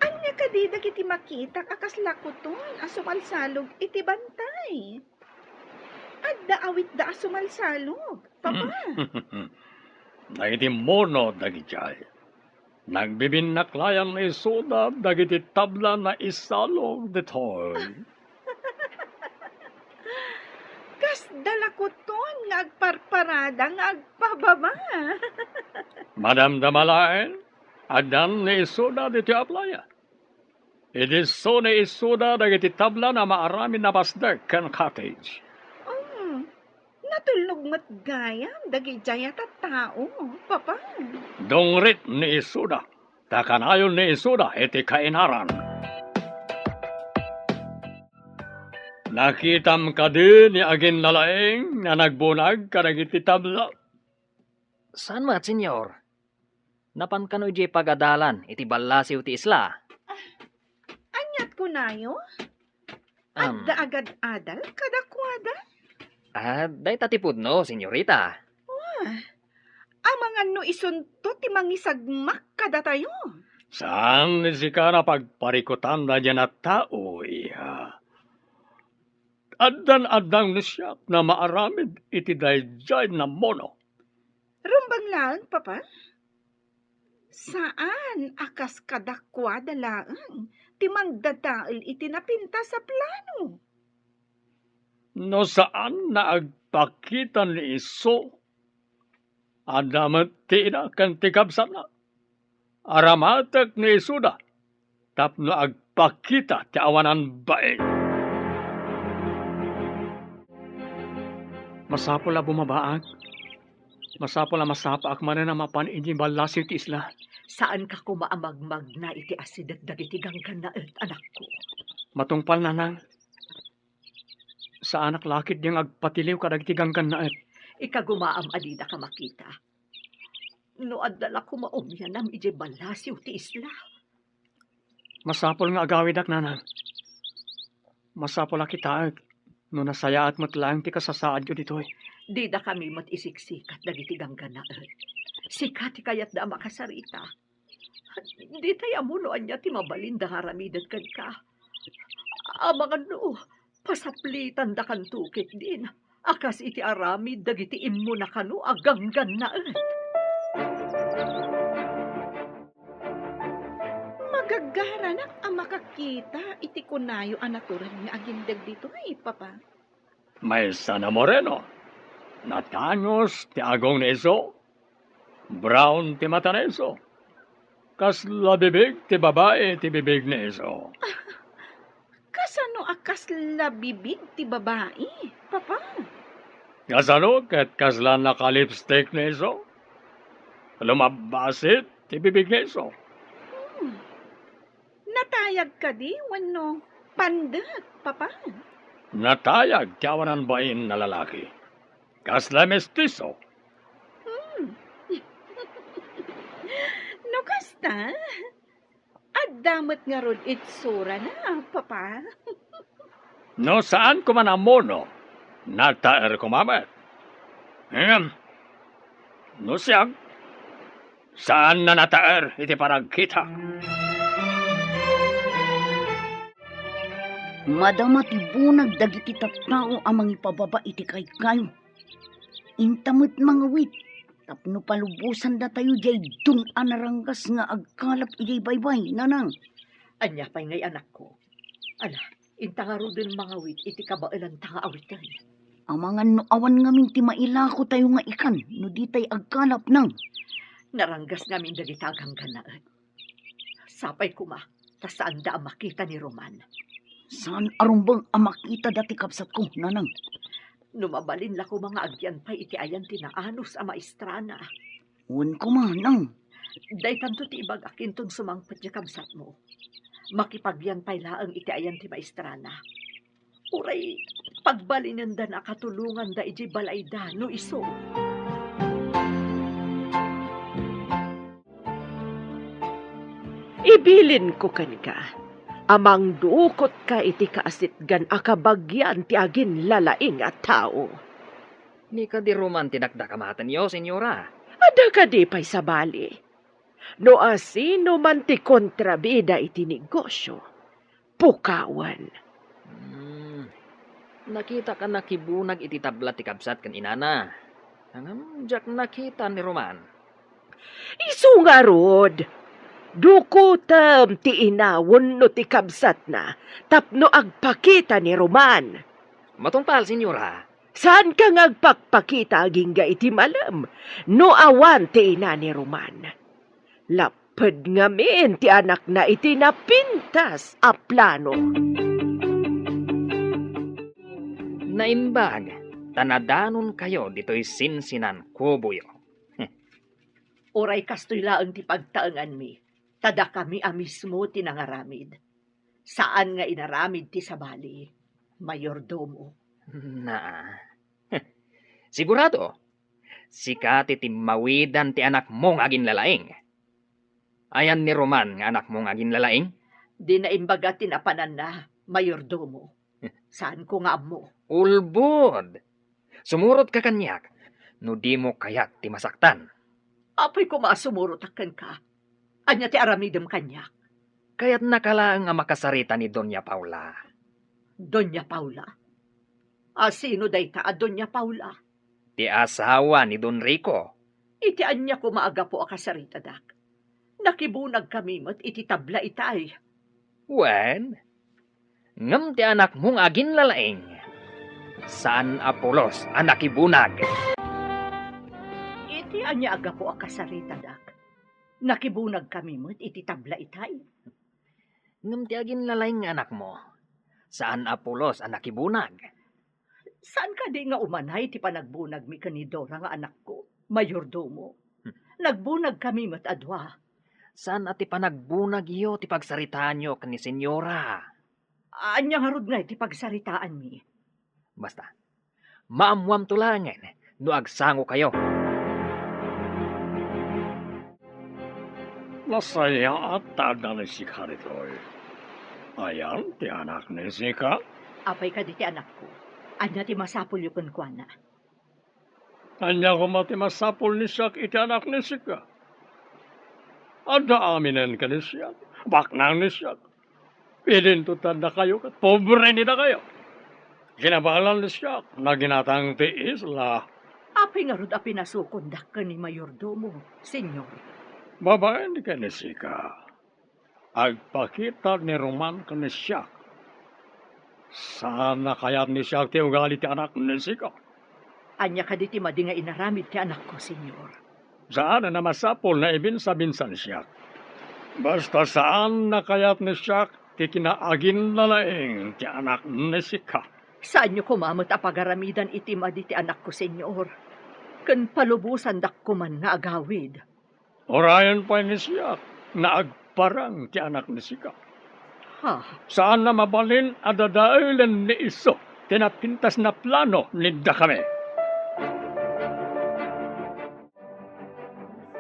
Ania kadi dagiti makitak a kasla kuton a sumalsalog iti bantay? Adda awitda a sumalsalog, Papa. Dagiti mono dagidiay. Nagbibinnaklayan isuda dagiti tabla a naisalog ditoy. Kas Dalakuton nga agparparada nga agpababa. Madamdama laeng, addan ni Isuda ditoy a playa. Idi isu ni Isuda dagiti tabla a maaramid a pasdek ken cottage. Hmm, natulnog met gayam dagidiay a tattao, Papa. Dungrit ni Isuda, ta kanayon ni Isuda iti kainaran. Nakitam kadi ni aginnalaeng nga nagbunag kadagiti tabla? Saan met, Señor? Napan kano idiay pagadalan iti ballasiw ti isla? Aniat kunayo? Am. Adda agad-adal kadakuada? Ah, dayta ti pudno, senyorita. Wah, amangan no isunto ti mangisagmak kadatayo. Saan ni sika nga pagparikutan daydiay a tao, iha? Addan-addang ni siak a maaramid iti daydiay a muno. Rumbeng laeng, Papa. Saan a kas kadakuada laeng ti mangdadael iti napintas a plano. No saan a agpakita ni isu, adda met ti ina ken ti kabsatna. Aramatek ni Isuda tapno agpakita ti awanan bain. Masapul a bumabaak. Masapul a masapaak manen a mapan idiay ballasiw ti isla. Saanka koma a magmagna iti asideg dagiti ganggannaet, anakko. Matungpal, nanang. Saanak la ketdi nga agpatiliw kadagiti ganggannaet. Ikagumaam a didaka makita. No adda la koma umianam idiay ballasiw ti isla. Masapul nga agawidak, nanang. Masapul a kitaek no nasayaat met laeng ti kasasaadyo ditoy. Didakami met isiksikat dagiti ganggannaet. Sika ti kayatda a makasarita. Ditay ammo no ania ti mabalinda nga aramiden kenka. Amangan no pasaplitandakanto ketdin a kas iti aramid dagiti immuna kano a ganggannaet. Magagaranak a makakita iti kunayo a natured nga agindeg ditoy, Papa. Maysa a moreno. Natanus ti agong ni isu. Brown ti mata ni isu. Kasla bibig ti babai ti bibig ni isu. Kasano a kasla bibig ti babai, Papa? Kasano ket kasla nakalipstick ni isu? Lumabbasit ti bibig ni isu. Hmm. Natayag kadi wenno pandek, Papa? Natayag ti awanan bain a lalaki. Kasla mestiso. Hmm. No kasta, adda met ngarud itsurana, Papa. No saan koma a muno, nataer koma met. Ngem, no siak, saan a nataer iti panagkita. Madama ti bunag dagiti tattao a mangipababa iti kaykayo. Inta met mangawit tapno palubosandatayo diay dun a naranggas nga agkalap idiay baybay, nanang. Ania pay ngay, anakko? Ala, inta ngaruden mangawit iti kabaelanta nga awiten. Amangan no awan ngamin ti mailakotayo nga ikan no ditay agkalap, nang. Naranggas ngamin dagita a ganggannaet. Sapay koma, ta saanda a makita ni Roman. Saan a rumbeng a makitada ti kabsatko, nanang. No mabalin la koma nga agyan pay iti ayan ti naanus a maestrana. Wen koma, nang. Daytanto ti ibagak inton sumangpet ti kabsatmo. Makipagyan pay laeng iti ayan ti maestrana. Uray pagbalinenda a katulonganda idiay balayda no isu. Ibilinko kenka a mangdukotka iti kaasitgan a kabagian ti aginlalaing a tao. Ni kadi Roman ti dakdakamatenyo, senyora? Adda kadi pay sabali? No asino man ti kontrabida iti negosio, pukawen. Hmm. Nakitak a nakibunag iti tabla ti kabsat ken inana. Ngem diak nakita ni Roman. Isu ngarud, dukotem ti ina wenno ti kabsatna tapno agpakita ni Roman. Matungpal, senyora. Saanka nga agpakpakita agingga iti malem no awan ti ina ni Roman. Lapped ngamin ti anakna iti napintas a plano. Naimbag, ta nadanonkayo ditoy sinsinan kuboyo. Uray kastoy laeng ti pagtaenganmi, ta dakami a mismo ti nangaramid. Saan nga inaramid ti sabali, mayordomo. Na. Sigurado, sika ti timmawidan ti anakmo nga aginlalaing. Ayan ni Roman nga anakmo nga aginlalaing? Di naimbaga ti napananna, mayordomo. Saanko nga ammo. Ulbod! Sumurotka kaniak no dimo kayat ti masaktan. Apay koma a sumurotak kenka? Ania ti aramidem kaniak? Kayatnaka laeng a makasarita ni Doña Paula. Doña Paula? A sino dayta a Doña Paula? Ti asawa ni Don Rico. Iti ania koma a gapu a kasaritadak? Nakibunagkami met iti tabla itay. Wen, ngem ti anakmo nga aginlalaing, saan a pulos a nakibunag. Iti ania a gapu a kasaritadak? Nakibunagkami met iti tabla itay. Ngem ti aginlalaing nga anakmo, saan a pulos a nakibunag. Saan kadi nga umanay ti panagbunagmi ken ni Dora nga anakko, mayordomo? Hmm. Nagbunagkami met a dua. Saan a ti panagbunagyo ti pagsaritaanyo ken ni Señora? Ania ngarud ngay ti pagsaritaanmi? Basta, maammoamto laengen no agsangokayo. Nasayaat ta adda ni Sika ditoy. Ayan ti anak ni Sika? Apay kadi ti anakko? Ania ti masapulyo kenkuana? Ania koma ti masapul ni Siak iti anak ni Sika? Adda aminen ken ni Siak. Baknang ni Siak. Idinto ti addakayo ket pobre ni dakayo. Kinabalan ni Siak, naginatang ti isla. Apay ngarud a pinasukondak ken ni mayordomo, Señor? Babaen ken ni Sika, agpakita ni Roman ken ni Siak. Saan a kayat ni Siak ti ugali ti anak ni Sika. Ania kadi ti madi nga inaramid ti anakko, Señor? Saan a masapul nga ibinsa-binsa ni Siak. Basta saan a kayat ni Siak ti kinaaginlalaing ti anak ni Sika. Saanyo koma met a pagaramidan iti madi ti anakko, Señor. Ken palubosandak koman nga agawid. Urayen pay ni Siak nga agparang ti anak ni Sika. Ha? Saan a mabalin a dadaelen ni isu ti napintas a plano ni dakami.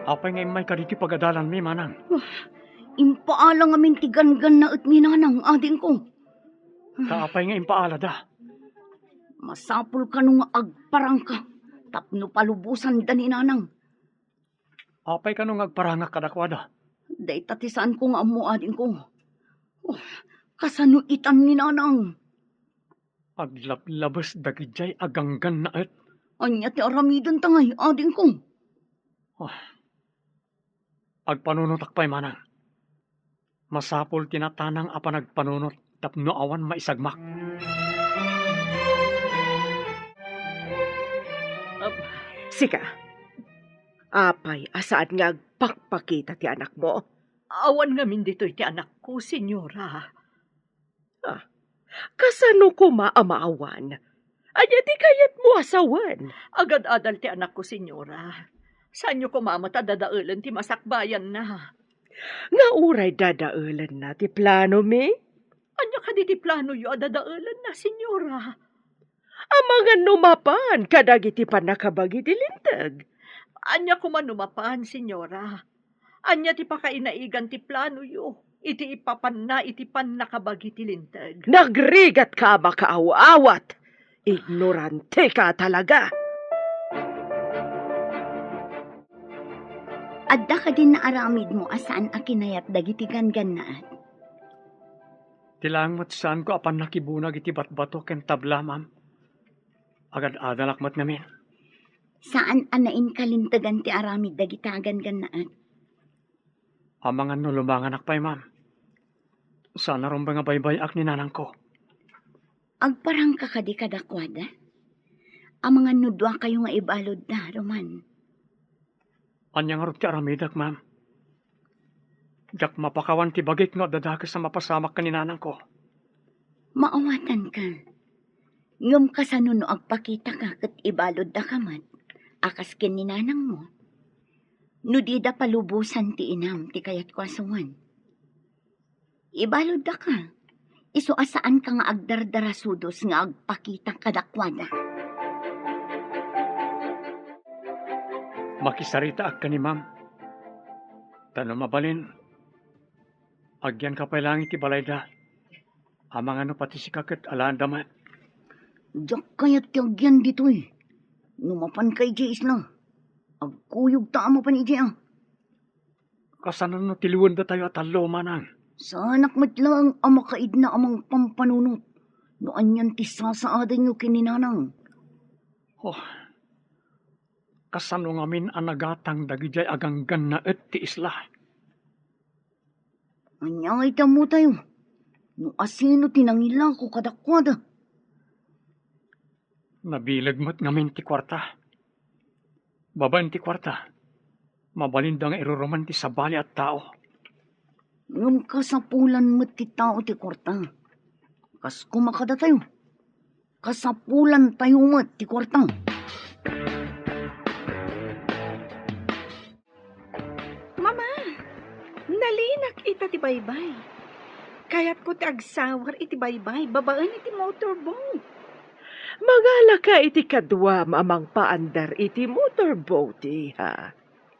Apay nga immay kaditi pagadalanmi, manang? Ah, impaala ngamin ti ganggannaet ni nanang, adingko. Ta apay nga impaalada? Masapul kano nga agparangka tapno palubosanda ni nanang. Apay kano nga agparangak kadakuada? Dayta ti saanko nga ammo, adingko. Oh, kasano itan ni nanang? Aglablabes dagidiay a ganggannaet. Ania ti aramidenta ngay, adingko? Ah. Agpanunotak pay, manang. Masapul ti natanang a panagpanunot tapno awan maisagmak. Ab-, Sika, apay a saan nga agpakpakita ti anakmo? Awan ngamin ditoy ti anakko, Señora. Ah, kasano koma a maawan? Ania ti kayatmo a sawen? Agad-adal ti anakko, Señora. Saanyo koma met a dadaelen ti masakbayanna. Nga uray dadaelenna ti planomi? Ania kadi ti planoyo a dadaelenna, Señora? Amangan no mapan kadagiti pannakabagi ti Linteg. Ania koma no mapan, Señora? Ania ti pakainaigan ti planoyo iti ipapanna iti pannakabagi ti Linteg? Nagrigatka a makaaw-awat! Ignoranteka talaga! Adda kadi naaramidmo a saan a kinayat dagiti ganggannaet? Ti laeng met saanko a pannakibunag iti batbato ken tabla, ma'am. Agad-adalak met ngamin. Saan a nainkalintegan ti aramid dagita a ganggannaet. Amangan no lumanganak pay, ma'am. Saan a rumbeng a baybay-ak ni nanangko. Agparangka kadi kadakuada? Amangan no duakayo nga ibaludda, Roman. Ania ngarud ti aramidek, ma'am? Diak mapakawan ti bagik no adda dakes a mapasamak ken ni nanangko. Maawatanka. Ngem kasano no agpakitaka ket ibaluddaka met, a kas ken ni nanangmo? No dida palubosan ti inam ti kayatko a suon. Ibaluddaka. Isu a saanka nga agdardarasudos nga agpakita kadakuada. Makisaritaak ken ni ma'am. Ta no mabalin, agyanka pay laeng iti balayda. Amangan no pati sika ket alaenda met. Diak kayat ti agyan ditoy. No mapanka idiay isla, agkuyogta a mapan idiay a. Kasano no tiliwendatayo a tallo, manang? Saanak met laeng a makaidna a mangpampanunot no anian ti sasaadanyo ken ni nanang. Oh, kasano ngamin a nagatang dagidiay a ganggannaet ti isla? Ania nga iti ammotayo? No asino ti nangilako kadakuada? Nabileg met ngamin ti kuarta. Babaen ti kuarta, mabalinda nga iruruman ti sabali a tao. Ngem kasapulan met ti tao ti kuarta. Kas koma kadatayo, kasapulantayo met ti kuarta. Mama, nalinak ita ti baybay. Kayatko ti agsawar iti baybay babaen iti motorboat. Mangalaka iti kaduam a mangpaandar iti motorboat, iha.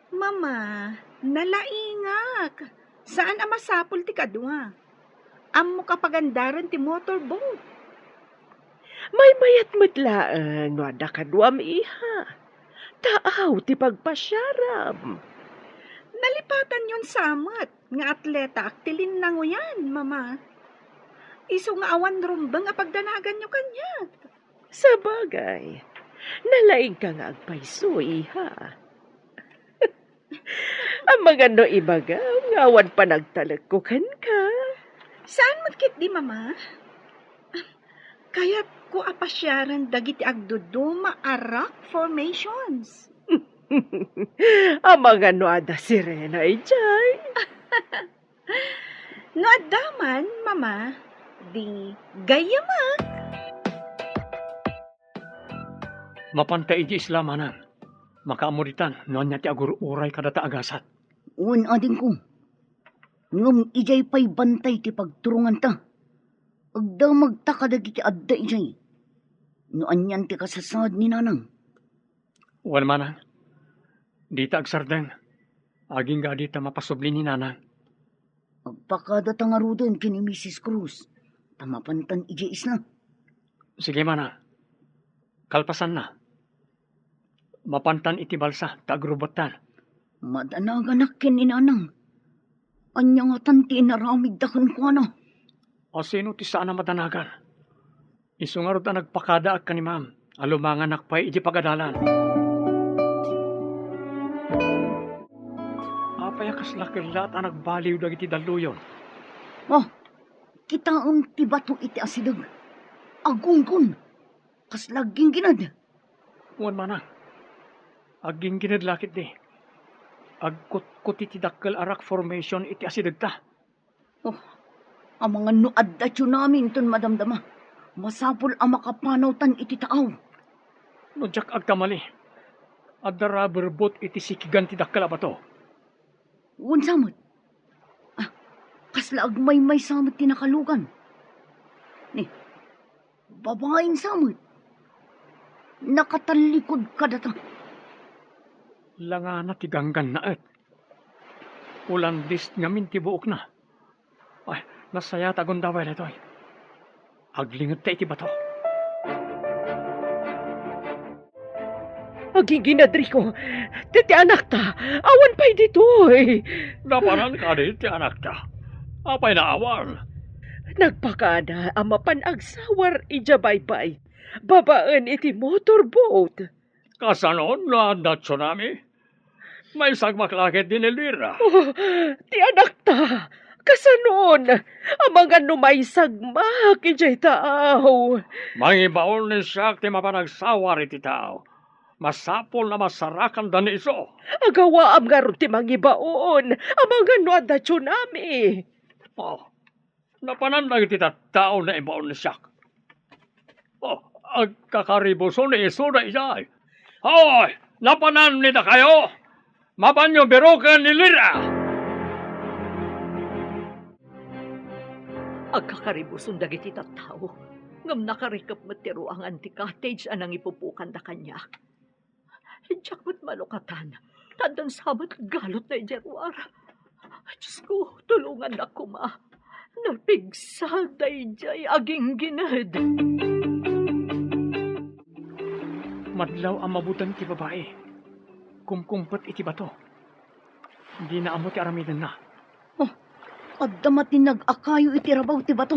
Mama, nalaingak. Saan a masapul ti kadua. Ammok a pagandaren ti motorboat. Maymayat met laeng no adda kaduam, iha. Taaw ti pagpasiaram. Nalipatanyon sa met nga atletaak ti linnangoyan, Mama. Isu nga awan rumbeng a pagdanaganyo kaniak. Sabagay, nalaingka nga agpayso, iha. Amangan no ibagam nga awan panagtalekko kenka. Saan met ketdi, Mama? Kayatko a pasiaren dagiti agduduma a rock formations. Amangan no adda sirena idiay. No adda man, Mama, di gayyamak. Mapanta idiay isla, manang. Makaammo ditan no ania ti agur-uray kadata a gasat. Wen, adingko. Ngem idiay pay bantay ti pagturonganta. Agdamagta kadagiti adda idiay. No anian ti kasasaad ni nanang. Wen, manang. Dita agsardeng. Agingga dita mapasubli ni nanang. Agpakadata ngaruden ken ni Misis Cruz, ta mapantan idiay isla. Sige, manang. Kalpasanna, mapantan iti balsa ta agrubettan. Madanaganak ken ni nanang. Ania ngatan ti inaramidda kenkuana? Asino ti saan a madanagan? Isu ngarud a nagpakadaak ken ni ma'am a lumanganak pay iti pagadalan. Apay a kasla kellaat a nagbaliw dagiti dalluyon? Oh, kitaem ti bato iti asideg. Agunggon. Kasla agginggined. Wen, manang. Agginggined la ketdi. Agkutkuti ti dakkel a rock formation iti asidegta. Oh, amangan no adda tsunami inton madamdama. Masapul a makapanawtan iti taaw. No diak agkamali, adda rubber boat iti sikigan ti dakkel a bato. Wen sa met. Ah, kasla agmaymaysa met ti nakalugan. Ni, babaen sa met. Nakatallikod kadata. Langana ti ganggannaet. Ulandis ngamin ti buokna. Ay, nasayaat a gundaway daytoy. Aglingetta iti bato. Agginggined, Rico. Ti, ti anakta, awan pay ditoy. Napanan kadi ti anakta? Apay naawan? Nagpakada a mapan agsawar idiay baybay, babaen iti motorboat. Kasano no adda tsunami? Maisagmak la ketdi ni Elvira. Oh, ti anakta, Kasanon, amangan no maisagmak idiay taaw? Mangibaon ni siak ti mapan agsawar iti taaw. Masapul a masarakanda ni isu. Agawaam ngarud ti mangibaon, amangan no adda tsunami. Oh, napanan dagiti tattao naibaon ni siak. Oh, agkakaribuson ni isu daydiay. Hoy, napanan ni dakayo? Mapanyo biroken ni Lira! Agkakaribuson dagiti tattao, ngem nakarikep met ti ruangan ti cottage a nangipupukanda kaniak. Diak met malukatan, ta addan sa met galotna idiay ruar. Diosko, tulongannak koma. Napigsa daydiay aginggined. Madlaw a mabuteng ti babai. Kumkumpet iti bato. Dina ammo ti aramidenna. Oh, adda matinag a kayo iti rabaw ti bato.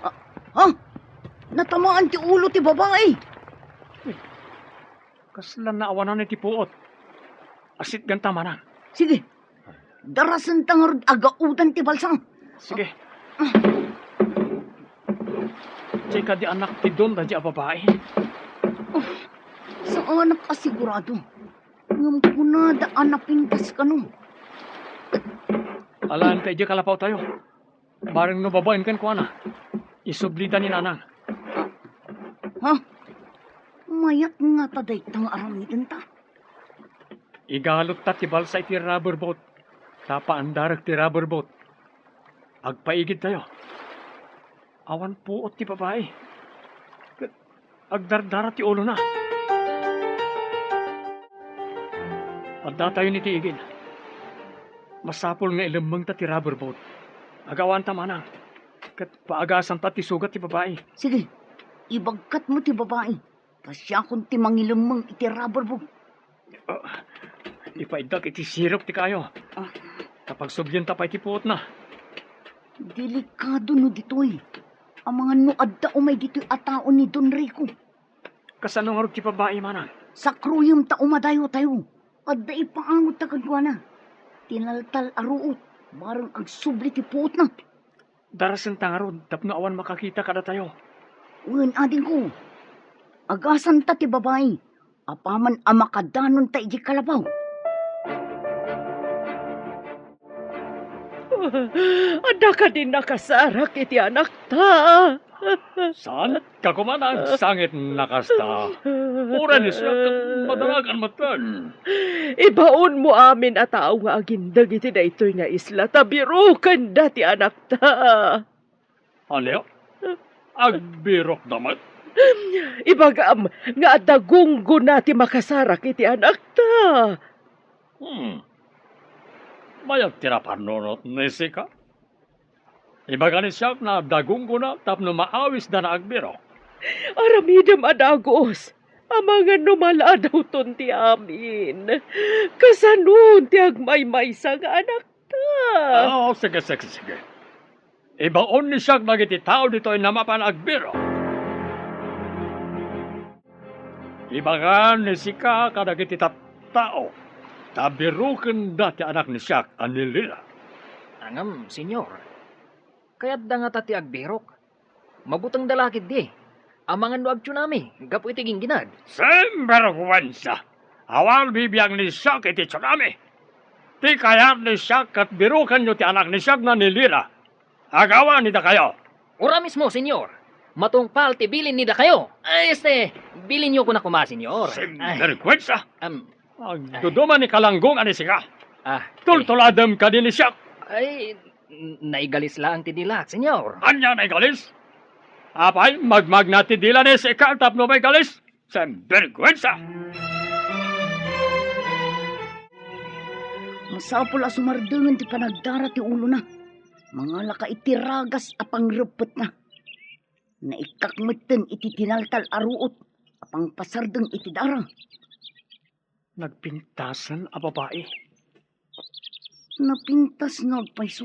Ah, ha? Natamaan ti ulo ti babai. Kasla naawanan iti puot. Asitganta manang. Sige. Darasenta ngarud a gaodan ti balsa. Sige. Diay kadi anak ti don daydiay a babai. Oh, saanak a sigurado. Ngem kunada a napintas kano. Alaenta idiay kalapaw tayo. Bareng no babaen kenkuana, isublida ni nanang. Ha? Mayat ngata dayta nga aramidenta? Igalotta ti balsa iti rubber boat. Ta paandarek ti rubber boat. Agpaigidtayo. Awan puot ti babai. Ket agdardara ti ulona. Addatayon iti igid. Masapul nga ilemmengta ti rubber boat. Agawanta manang. Ket paagasanta ti sugat ti babai. Sige, ibagkatmo ti babai. Ta siakon ti mangilemmeng iti rubber boat. Ah, ipaiddak iti sirok ti kayo. Ah. Ta pagsublienta pay ti puotna. Delikado no ditoy. Amangan no adda umay ditoy a tao ni Don Rico. Kasano ngarud ti babai, manang? Sakruyem ta umadayo tayo. Adda ipaangotta kenkuana. Tinaltal a ruot, bareng agsubli ti puotna. Darasenta ngarud tapno awan makakita kadatayo. Wen, adingko. Agasanta ti babai. Apaman a makadanonta idiay kalapaw. Adda kadi nakasarak iti anakta? Saan? Kakuman, agsangit na kasta. Uray ni siak, madaragan metten. Ibaonmo amin a tao nga agindeg iti daytoy nga isla, ta birokenda ti anakta. Ania? Agbirokda met? Ibagam nga adda gunggona ti makasarak iti anakta. Hmm. Mayat ti napannunot ni sika? Ibaga ni siak nga adda gunggona tapno maawisda nga agbirok. Aramidem a dagus, amangan no maladawton ti amin. Kasanon ti agmaymaysa nga anakta? Oh, sige, sige, sige. Ibaon ni siak dagiti tao ditoy nga mapan agbirok. Ibaga ni sika kadagiti tattao, ta birokenda ti anak ni siak a ni Lira. Ngem, Señor, kayatda ngata ti agbirok. Mabutengda la ketdi, amangan no agtsunami gapu iti gingginad. Sinbergwensa! Awan bibiang ni siak iti tsunami. Ti kayat ni siak ket birokenyo ti anak ni siak nga ni Lira. Agawa ni dakayo. Ura mismo, Señor. Matungpal ti bilin ni dakayo. Ay, este, bilinyo koma, Señor. Ay. Sinbergwensa! Em, Agduduma ni kalanggong a ni sika. Ah, eh. Tultuladem kadi ni siak. Ay, n-, naigalis laeng ti dilak, Señor. Ania naigalis? Apay, magmagna ti dila ni sika tapno maigalis? Sinbergwensa! Masapul a sumardengen ti panagdara ti ulona. Mangalaka iti ragas a pangreppetna. Naikkak metten iti tinaltal a ruot a pangpasardeng iti dara. Nagpintasen a babai. Napintas nga agpayso.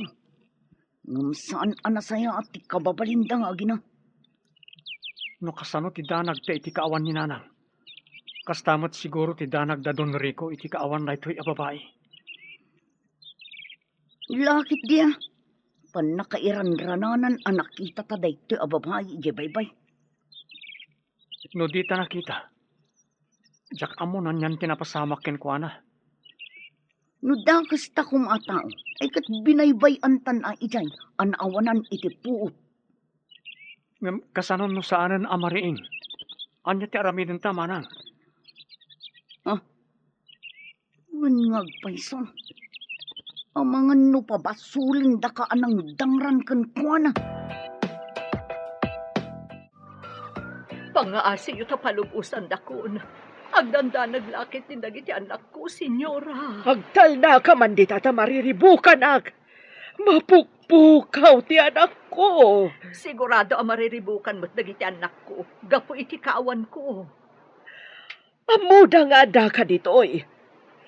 Ngem saan a nasayaat ti kababalinda nga agina. No kasano ti danagda iti kaawan ni Nanang, kasta met siguro ti danag da Don Rico iti kaawan daytoy a babai. Lakit dia. Pannakairanrananan a nakitata daytoy a babai idiay baybay. No dita nakita, diak ammo no anian ti napasamak kenkuana. No dakesta koma a tao, ay ket binaybay-antan a idiay a naawanan iti puot. Ngem kasano no saanen a mariing? Ania ti aramidenta, manang? Ah, wen nga agpayso. Amangan no pabasolendaka a nangdangran kenkuana. Pangngaasiyo ta palubosandakon. Agdandanag la ketdi dagiti annakko, Senyora. Agtalnaka man dita ta mariribukanak. Mapukpukaw ti anakko. Sigurado a mariribukan met dagiti annakko gapu iti kaawanko. Ammoda nga addaka ditoy.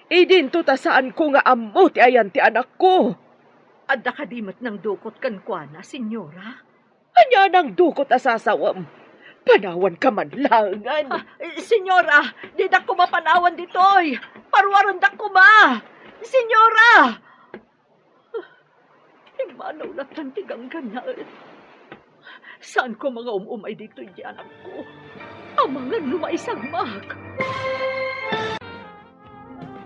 Idinto ta saanko nga ammo ti ayan ti anakko. Adda kadi met nangdukot kenkuana, Senyora? Ania nangdukot a sasawem? Panawanka man laengen. Ah, Senyora, didak koma panawan ditoy. Paruarendak koma. Senyora! Immanaw latta ti ganggannaet. Saanko nga um-umay ditoy iti anakko. Amangan no maisagmak.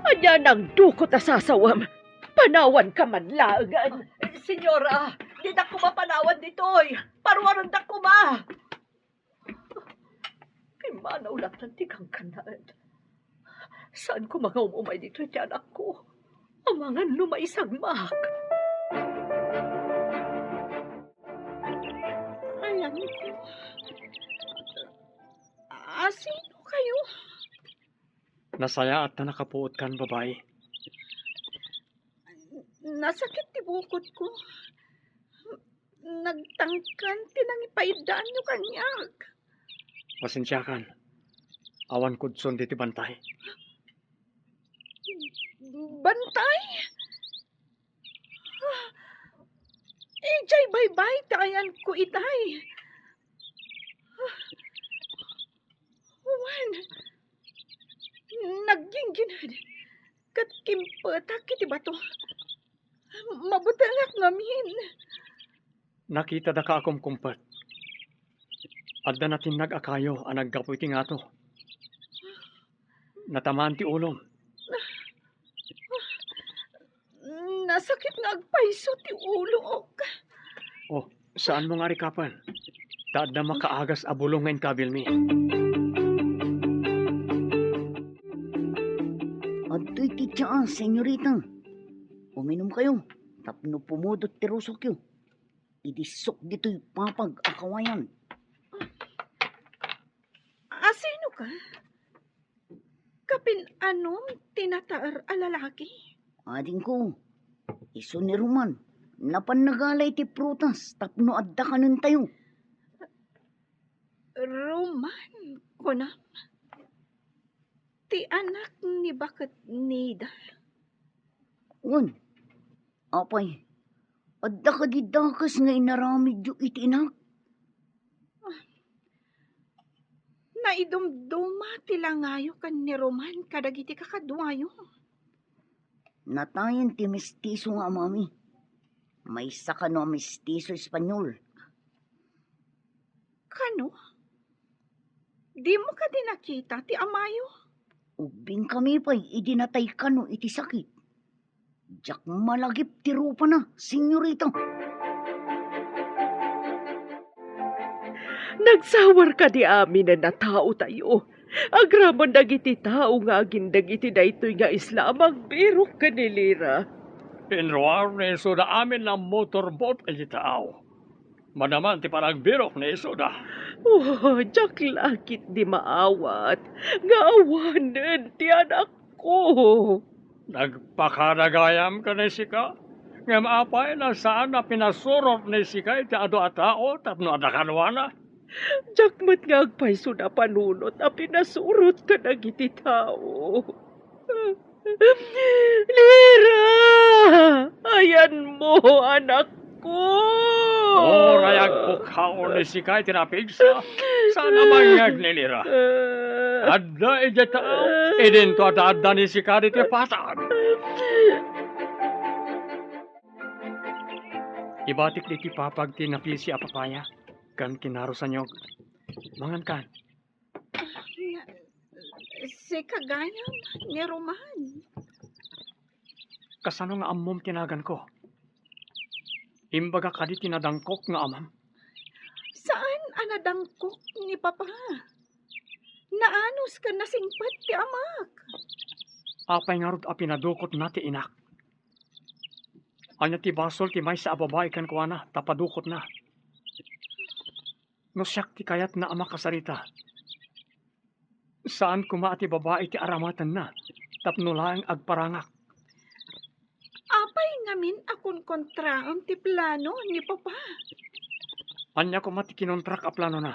Ania nangdukot a sasawem? Panawanka man laengen. Senyora, didak koma panawan ditoy. Paruarendak koma. Immanaw latta ti ganggannaet. Saanko nga um-umay ditoy iti anakko. Amangan no maisagmak. Ayanko. Asino kayo? Nasayaat ta nakapuotkan, babai. Nasakit ti bukotko. Nagtangken ti nangipaiddaanyo kaniak. Pasensiakan. Awan kudson ditoy bantay. Bantay? Idiay baybay ti ayanko itay. Wen, nagginggined ket kimpetak iti bato. Mabutengak ngamin. Nakitadaka a kumkumpet. Adda natinnag a kayo a naggapu iti ngato. Natamaan ti ulom. Nasakit nga agpayso ti ulok. Oh, saanmo nga arikapen? Ta adda makaagas a bulong nga inkabilmi. Adtoy ti tsaa, senyorita. Uminumkayo tapno pumudot ti rusokyo. Idissok ditoy papag a kawayan. Asino ka? Kapin-anom ti nataer a lalaki? Adingko, isu ni Roman. Napan nagala iti prutas tapno adda kanentayo. Roman, kunam? Ti anak ni baket Nida? Wen, apay, adda kadi dakes nga inaramidyo iti inak? Naidumduma ti langayo ken ni Roman kadagiti kakaduayo. Natayen ti mestiso nga amami. Maysa kano a mestiso Espanyol. Kano? Dimo kadi nakita ti amayo? Ubbingkami pay idi natay kano iti sakit. Diak malagip ti rupana, senyorita. Nagsawar kadi aminen a taotayo. Agraman dagiti tao nga agindeg iti daytoy nga isla a magbirok ken ni Lira. Inruar ni Isuda amin a motorbot iti tao. Manaman ti panagbirok ni Isuda. Oh, diak la ketdi maawat nga awanen ti anakko. Nagpakadagayam ken ni sika, ngem apay no saan a pinasurot ni sika iti adu a tao tapno adda kaduana? Diak met nga agpayso a panunot a pinasurot kadagiti tao. Lira! Ayanmo, anakko! Uray agpukkaw ni sika iti napigsa, saan a mangngeg ni Lira. Adda idiay tao, idinto adda-adda ni sika ditoy patag. Ibatik diti papag ti napisi a papaya ken kinarusanyog. Mangankan. Sika gayam ni Roman. Kasano nga ammom ti naganko? Imbaga kadi ti nadangkok nga amam? Saan a nadangkok ni Papa. Naanus ken nasingpet ti amak. Apay ngarud a pinadukotna ti inak? Ania ti basol ti maysa a babai kenkuana ta padukotna? No siak ti kayatna a makasarita, saan koma a ti babai ti aramatenna tapno laeng agparangak. Apay ngamin a konkontraem ti plano ni Papa? Ania koma ti kinontrak a planona?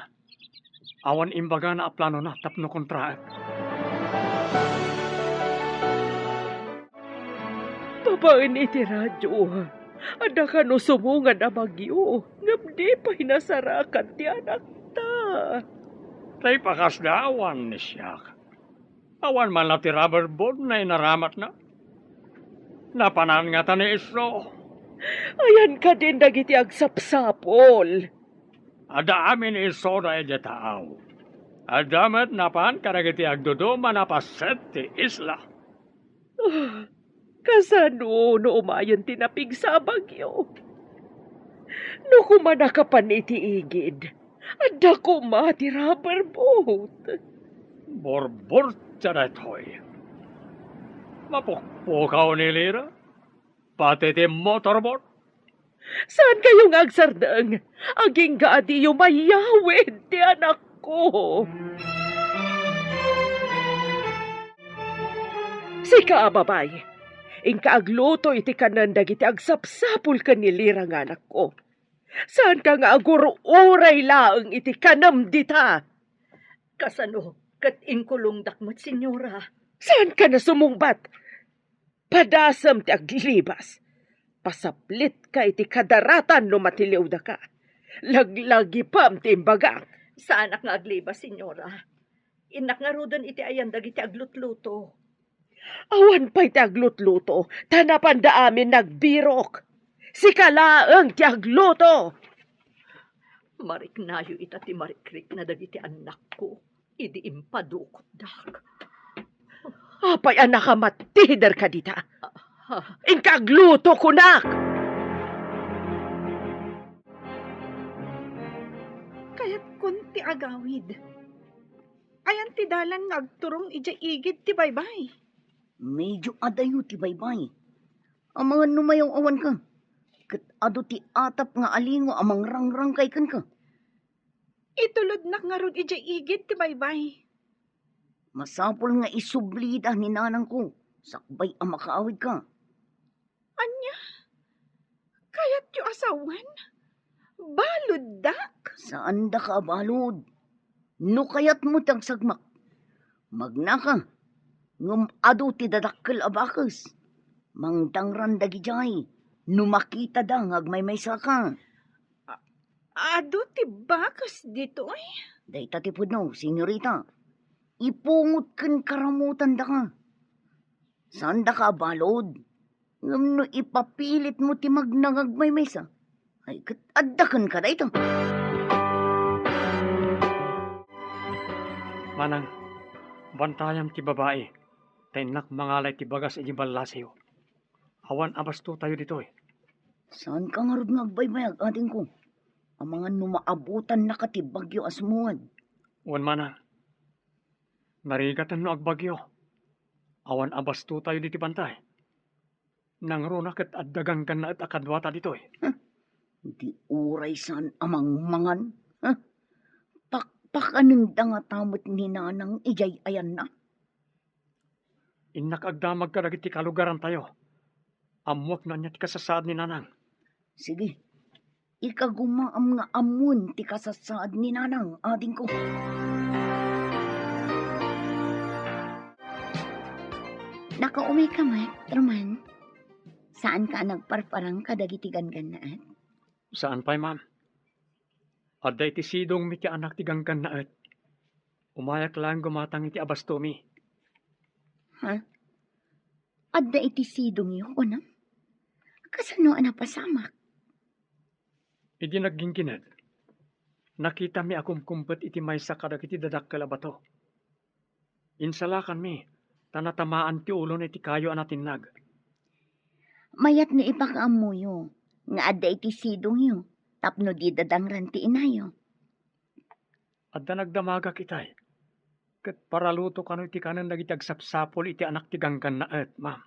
Awan imbagana a planona tapno kontraek. Babaen iti radio, adda kano sumungan a bagyo, ngem di pay nasarakan ti anakta. Tay pakasda awan ni siak. Awan man la ti rubber boat na inaramatna. Napanan ngata ni Iso. Ayan kadin dagiti agsapsapol. Adda amin ni Iso da idiay taaw. Adda met napan kadagiti agduduma a paset ti isla. Ah, kasano no umayen ti napigsa a bagyo? No koma nakapan iti igid, adda koma ti rubber boat. Burburtia daytoy. Mapukpukaw ni Lira. Pati ti motorboat. Saan kayo nga agsardeng? Agingga a diyo mayawid ti anakko. Sika a babay, inka agluto iti kanen dagiti agsapsapol ken ni Lira nga anakko. Saanka nga agur-uray laeng iti kanem dita? Kasano ket inkulongdak met, Senyora? Saanka nasumungbat? Padasem ti aglibas. Pasaplitka iti kadaratan no matiliwdaka. Laglagipem ti imbagak. Saanak nga aglibas, Senyora. Innak ngaruden iti ayan dagiti aglutluto. Awan pay ti aglutluto, ta napanda amin nagbirok. Sika laeng ti agluto. Mariknayo ita ti marikrikna dagiti annakko idi impadukotdak. Apay a nakamattiderka dita? Ah, ah. Inka agluto, kunak! Kayatkon ti agawid. Ayan ti dalan nga agturong idiay igid ti baybay? Medio adayo ti baybay. Amangan no mayaw-awanka. Ket adu ti atap nga alingo a mangrangrangkay kenka. Itulodnak ngarud idiay igid ti baybay. Masapul nga isublida ni nanangko sakbay a makaawidka. Ania? Kayatyo a sawen? Baluddak? Saandaka a balud. No kayatmo ti agsagmak, magnaka, ngem adu ti dadakkel a bakes. Mangdangran dagidiay no makitada nga agmaymaysaka. A-, adu ti bakes ditoy? Dayta ti pudno, senyorita. Ipungot ken karamutandaka. Saandaka a balud, ngem no ipapilitmo ti magnangagmaymaysa, ay ket adda kenka dayta. Manang, bantayam ti babai, ta innak mangalay ti bagas iti ballasiyo. Awan a bastotayo ditoy. Saanka ngarud nga agbaybayag, adingko? Amangan no maabutannaka ti bagyo a sumungad. Wen, manang. Narigaten no agbagyo. Awan a bastotayo diti bantay. Nangruna ket adda ganggannaet a kaduata ditoy. Huh? Di uray saan a mangmangan? Huh? Pakpakanenda ngata met ni Nanang idiay ayanna? Innak agdamag kadagiti kalugarantayo. Ammoak no ania ti kasasaad ni Nanang. Sige, ikagumaam nga ammon ti kasasaad ni Nanang, adingko. Nakaumay ka met, Roman? Saanka a nagparparang kadagiti ganggannaet? Saan pay, ma'am. Adda iti sidongmi ti anak ti ganggannaet. Umayak laeng gumatang iti abastomi. Ha? Adda iti sidongyo, kunam? Kasano a napasamak? Idi nagginggined, nakitami a kumkumpet iti maysa kadagiti dadakkel a bato. Insalakanmi, ta natamaan ti ulona iti kayo a natinnag. Mayat no ipakaammoyo nga adda iti sidongyo tapno dida dangran ti inayo. Adda nagdamagak itay, ket paraluto kano iti kanen dagiti agsapsapul iti anak ti ganggannaet, ma'am.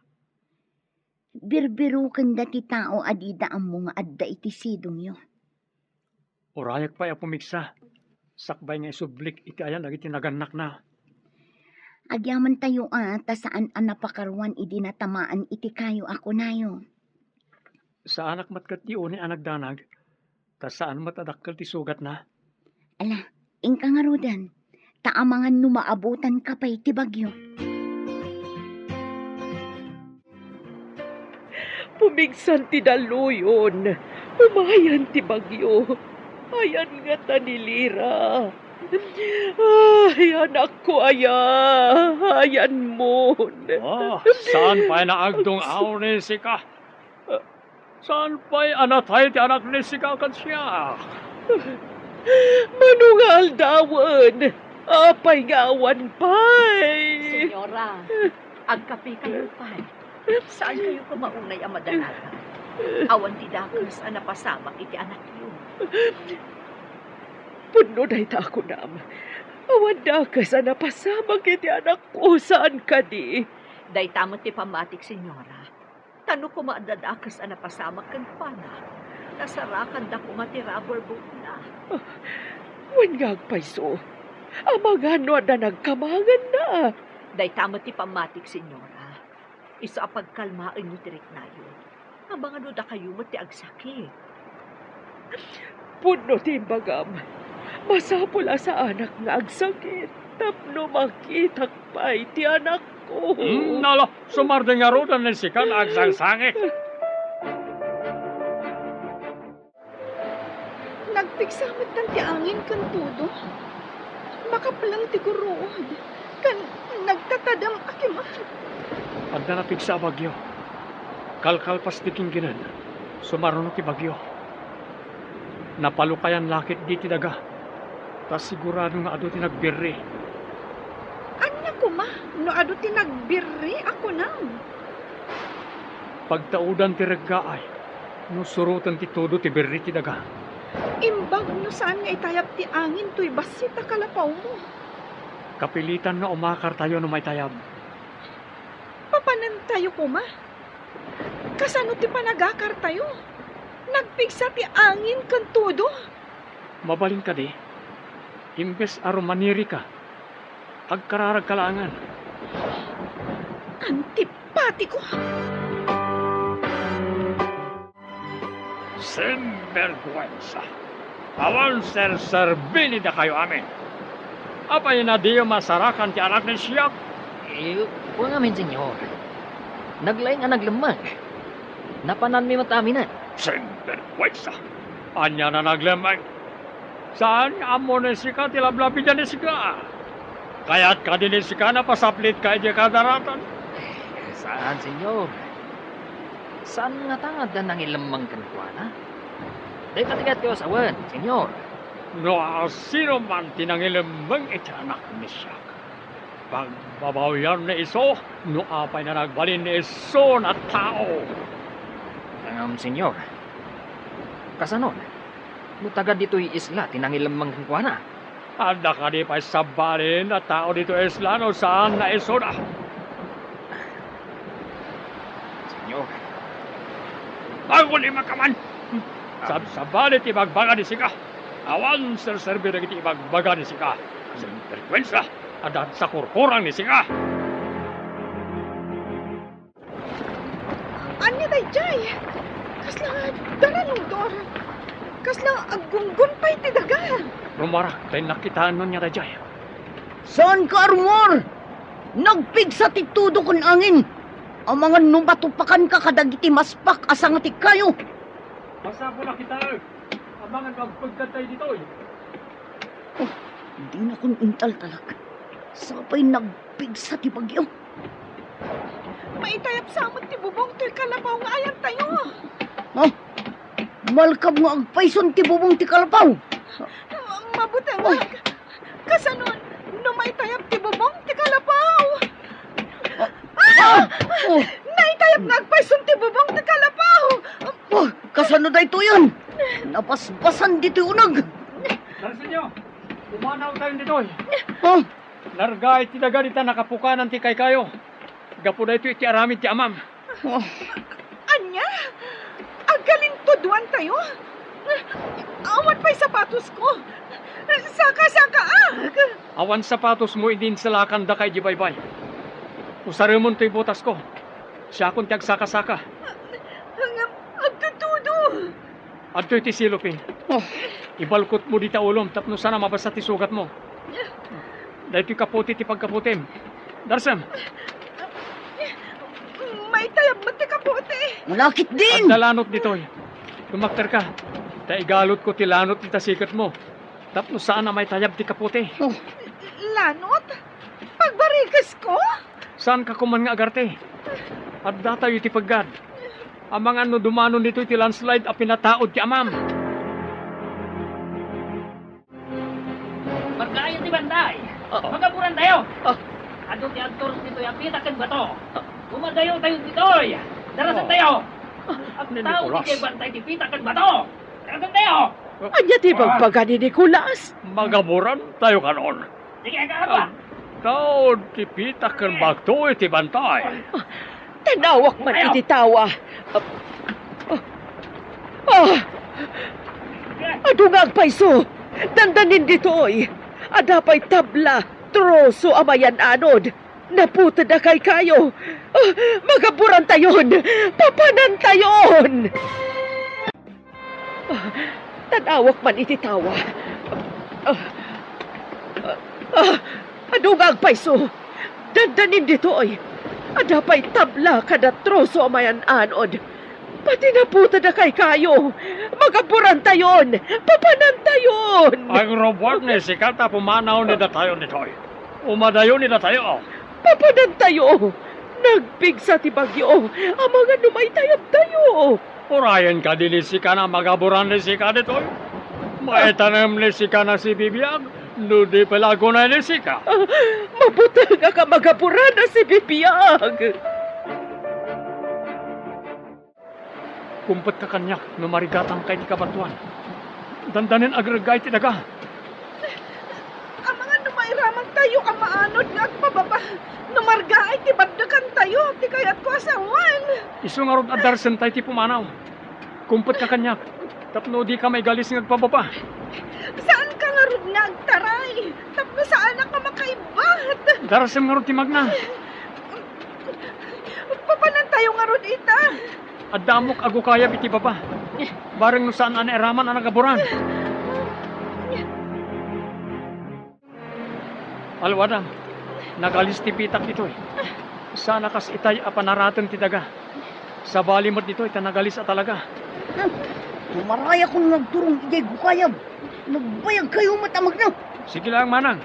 Birbirokenda ti tao a dida ammo nga adda iti sidongyo. Urayek pay a pumigsa, sakbay nga isublik iti ayan dagiti nagannakna. Agyamantayo a ta saan a napakaruan idi natamaan iti kayo a kunayo. Saanak met ket ti unay a nagdanag, ta saan met a dakkel ti sugatna. Ala, inka ngaruden, ta amangan no maabutanka pay ti bagyo. Pumigsan ti dalluyon, umayan ti bagyo. Ayan ngata ni Lira. Ay, anakko aya, ayanmon. Ah, saan pay naagdung-aw ni sika? Saan pay a natay ti anak ni sika ken siak? Mano nga aldawen? Apay nga awan pay? Senyora, agkapikayo pay. Saan kayo koma unay a madanagan? Awan ti dakes a napasamak iti anakyo. Pudno dayta a kunam. Awan dakes a napasamak iti anakko, saan kadi? Dayta met ti pammatik, senyora. Ta no koma adda dakes a napasamak kenkuana, nasarakanda koma ti rubber boatna. Wen nga agpayso, amangan no adda nagkamanganna. Dayta met ti pammatik, senyora. Isu a pagkalmaenyo ti riknayo. Amangan no dakayo met ti agsakit. Pudno ti imbagam. Masapul a saanak nga agsakit tapno makitak pay ti anakko. Hmm, ala, sumardeng ngaruden ni sika nga agsangsangit. Nagpigsa met ti angin ken todo. Makapleng ti guruod, ken nagtatadem a kimat. Adda napigsa a bagyo. Kalkalpas ti ginggined, sumarno ti bagyo. Napalukayan la ketdi ti daga, ta sigurado nga adu ti nagbirri. Ania koma no adu ti nagbirri a kunam? Pagtaudan ti reggaay no suroten ti todo ti birri ti daga. Imbag no saan nga itayab ti angin toy bassit a kalapawmo. Kapilitan nga umakartayo no maitayab. Papanantayo koma? Kasano ti panagakartayo? Nagpigsa ti angin ken todo. Mabalin kadi, imbes a rumanirika, agkararagka laengen. Antipatiko! Sinbergwensa! Awan serserbi ni dakayo amin! Apay a diyo masarakan ti anak ni siak? Eh, wen ngamin, Senyor. Naglaing a naglemmeng. Napananmi met aminen. Sinbergwensa! Ania a naglemmeng? Saan nga ammo ni sika ti lablabidan ni sika? Kayat kadi ni sika a pasaplit ka idiay kadaratan? Eh, saan, Senyor. Saan ngata nga adda nangilemmeng kenkuana? Dayta ti kayatko a sawen, Senyor. No sino man ti nangilemmeng iti anak ni siak, pagbabawian ni isu no apay a nagbalin ni isu a tao. Ngem, Senyor, kasano no taga ditoy isla ti nangilemmeng kenkuana? Adda kadi pay sabali a tao ditoy isla no saan nga isuna? Senyor. Agulima ka man! Sabsabali ti ibagbaga ni sika. Awan serserbi dagiti ibagbaga ni sika. Sinbergwensa, adda sakurkurang ni sika. Ania daydiay? Kasla daranudor. Kasla aggunggon pay ti daga. Rumarak, ta innak kitaen no ania daydiay. Saanka a rummuar? Nagpigsa ti todo ken angin. Amangan no matupakanka kadagiti maspak a sanga ti kayo. Masapul a kitaek. Amangan no agpegkadtayo ditoy. Oh, dinakon intaltalek. Sapay nagpigsa ti bagyo. Maitayab sa met ti bubong toy kalapaw nga ayantayo. Oh, Malkab nga agpayson ti bubong ti kalapaw. Mabutengak. Oh. Kasano no maitayab ti bubong ti kalapaw? Ah! Ah! Oh. Naitayab nga agpayson ti bubong ti kalapaw. Oh, kasano daytoyen? Nabasbasan ditoy uneg. Darsenyo, pumanaw tayo ditoy. Oh. Nargaay ti daga dita nakapukanan ti kaykayo. Gapu daytoy iti aramid ti amam. Oh. Ania? Agkalintuduan tayo? Awan pay sapatosko. Saka-sakaak. Awan sapatosmo idi insalakandaka idiay baybay. Usaremon toy botasko. Siakon ti agsaka-saka. Ngem agtudtudo. Adtoy ti silopin. Oh. Ibalkotmo dita ulom tapno saan a mabasa ti sugatmo. Daytoy kapote ti pagkapotem. Darsem. Maitayab met ti kapote. Malakitdin! Adda lanot ditoy. Tumakderka. Ta igalotko ti lanot dita siketmo. Tapno saan a maitayab ti kapote. Oh. Lanot? Pagbarikesko? Saanka koma nga agarte. Addatayo iti peggad. Amangan no dumanon ditoy ti landslide a pinataud ti amam. Markaayo ti bantay. Ah. Magaburantayo. Ah. Adu ti agturong ditoy a pita ken bato. Ah. Umadayotayo ditoy. Darasentayo. Ah. Agtaud ditoy bantay ti pita ken bato. Darasentayo. Ania ti ibagbaga ni Nicolas? Magaburantayo kanon. Sige, agtaud ti pita ken bato iti bantay. Tan-awak man iti tawa. Ah! Adu nga agpayso! Dandanin ditoy! Adda pay tabla, troso a mayan-anod. Naputed a kaykayo. Ah, magaburantayon! Papanantayon! Ah, tan-awak man iti tawa. Ah, ah, ah, adu nga agpayso. Dandanin ditoy. Adda pay tabla kada troso a mayan-anod. Pati naputed a kaykayo. Magaburantayon. Papanantayon. Agrubuak ni sika ta pumanaw ni datayo ditoy. Umadayo ni datayo. Papanantayo. Nagpigsa ti bagyo. Amangan no maitayabtayo. Urayen kadi ni sika na magaburan ni sika ditoy? Maitanem ni sika na sibibiag, no di pay la agunay ni sika. Ah, mabutengak a magaburan a sibibiag. Kumpetka kaniak no marigatangka iti kabatoan. Dandanin agregga iti daga. Amangan no mairamangtayo a maanod nga agpababa, no margaay ti baddekantayo ti kayatko a sawen. Isu ngarud a darsentayo ti pumanaw. Kumpetka kaniak, tapno dika maigalis nga agpababa. Saanka ngarud nga agtaray, tapno saanak a makaibbat. Darsem ngarud ti magna. Papanantayo ngarud ita. Adda ammok a gukayab iti baba. Bareng no saan a nairaman a nagaburan. Alwadam, nagalis ti pitak ditoy. Sana kas itay a panaraten ti daga. Sabali met ditoy ta nagalis a talaga. Tumaray akon nagturong idiay gukayab. Nagbayagkayo met a magna. Sige lang, manang.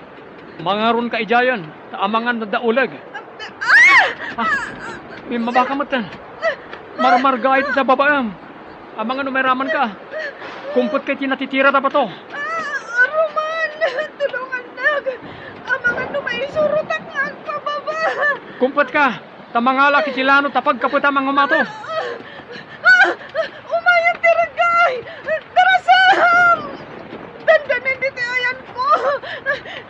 Mangaronka idiayen, ta amangan no adda uleg. Ah! Ah, immabaka metten. Marmargaay ti sababaem. Amangan no mairamanka. Kumpetka iti natitira ta bato. Ah, Roman, tulongannak. Amangan no maisurotak nga agpababa. Kumpetka, ta mangalak iti lanod ta pagkapetam a ngumato. Ah! Ah! Umayen ti reggae! Darasam! Dandanin ditoy ayanko!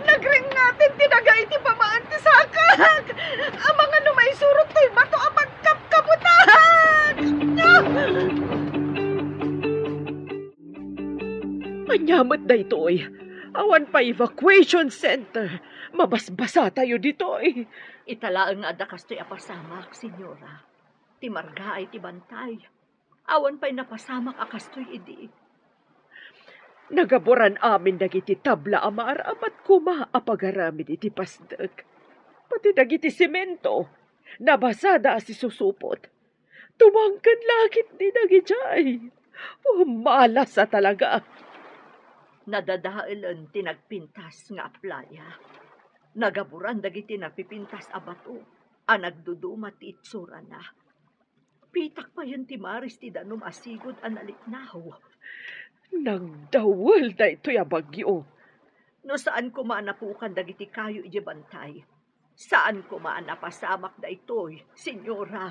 Nagringngaten ti daga iti pamaan ti sakak! Amangan no maisurot toy bato a pagkapkabutak! Ania met daytoy? Awan pay evacuation center. Mabasbasatayo ditoy. Ita laeng nga adda kastoy a pasamak, Senyora. Ti margaay ti bantay. Awan pay napasamak a kastoy idi. Nagaburan amin dagiti tabla a maaramat koma a pagaramid iti pasdek. Pati dagiti semento, nabasada a sisusupot. Tumangken la ketdi dagidiay. Oh, malas a talaga. Nadadaelen ti nagpintas nga aplaya. Nagaburan dagiti napipintas a bato a nagduduma ti itsurana. Pitak payen ti maris ti danum a sigud a naliknaw. Nagdawel daytoy a bagyo. No saan koma a napukan dagiti kayo idiay bantay, saan koma a napasamak daytoy, Senyora.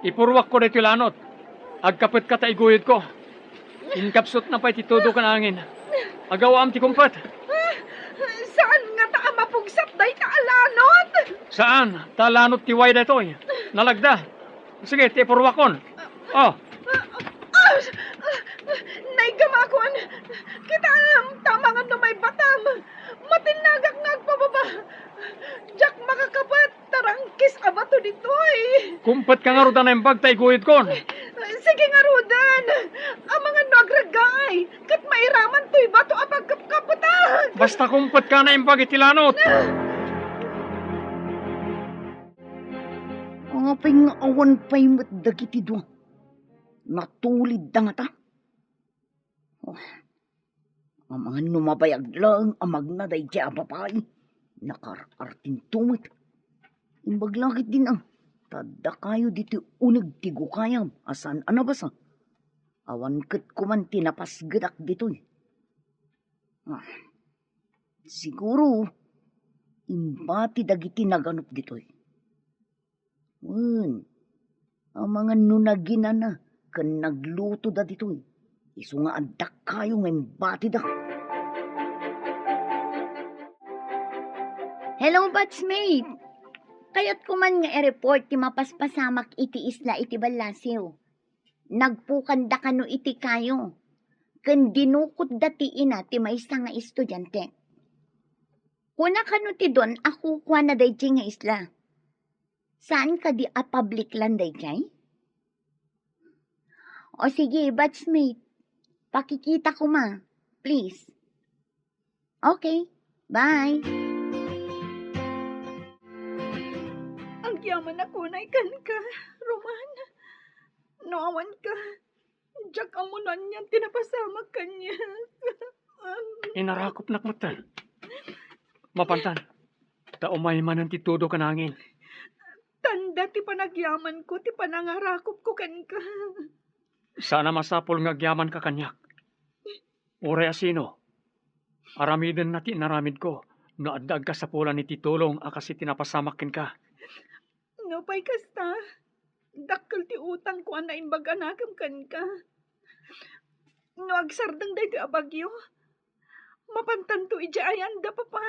Ipurruakko daytoy lanot. Agkapetka ta iguyodko. Inkapsutna pay ti tudo ken angin. Agawaam ti kumpet. Ah, saan ngata a mapugsat dayta a lanot? Saan, ta lanot ti way daytoy. Nalagda. Sige, ti ipurruakon. Oh. Ah, ah, ah, naigamakon. Kitaem, amangan no maibatam. Matinnagak nga agpababa. Diak makakapet. Tarangkis a bato ditoy. Kumpetka ngarud a naimbag ta iguyodkon. Sige ngaruden. Amangan no agreggaay, ket mairaman toy bato a pagkapkapetak. Basta kumpetka a naimbag iti lanot. Apay nga awan pay met dagiti dua? Natulidda ngata? Oh, amangan no mabayag laeng a magna daydiay a babai, nakaar-artinto met. Imbag la ketdin a, ta adda kayo ditoy uneg ti gukayam a saan a nabasa. Awan ket koman ti napasgedak ditoy. Ah, siguro, imbati dagiti naganup ditoy. Wen, amangan no naginana ken naglutoda ditoy, isu nga adda kayo nga imbatida. Hello, batchmate! Kayatko man nga i-report ti mapaspasamak iti isla iti ballasiw. Nagpukanda kano iti kayo, ken dinukotda ti ina ti maysa nga estudiante. Kuna kano ti don a kukuana daydiay nga isla. Saan kadi a public land daydiay? O sige, batchmate. Pakikita koma, please. Okay, bye. Agyamanak unay kenka, Roman. No awanka, diak ammo no anian ti napasamak kaniak. Inarakopnak metten. Mapantan, ta umay manen ti tudo ken angin. Tanda ti panagyamanko ti panangarakopko kenka. Saan a masapul nga agyamanka kaniak. Uray a sino, aramidenna ti inaramidko no adda agkasapulan iti tulong a kas iti napasamak kenka. Nupay kasta, dakkel ti utangko a naimbag a nakem kenka. No agsardeng daytoy a bagyo, mapantanto idiay ayan da, Papa.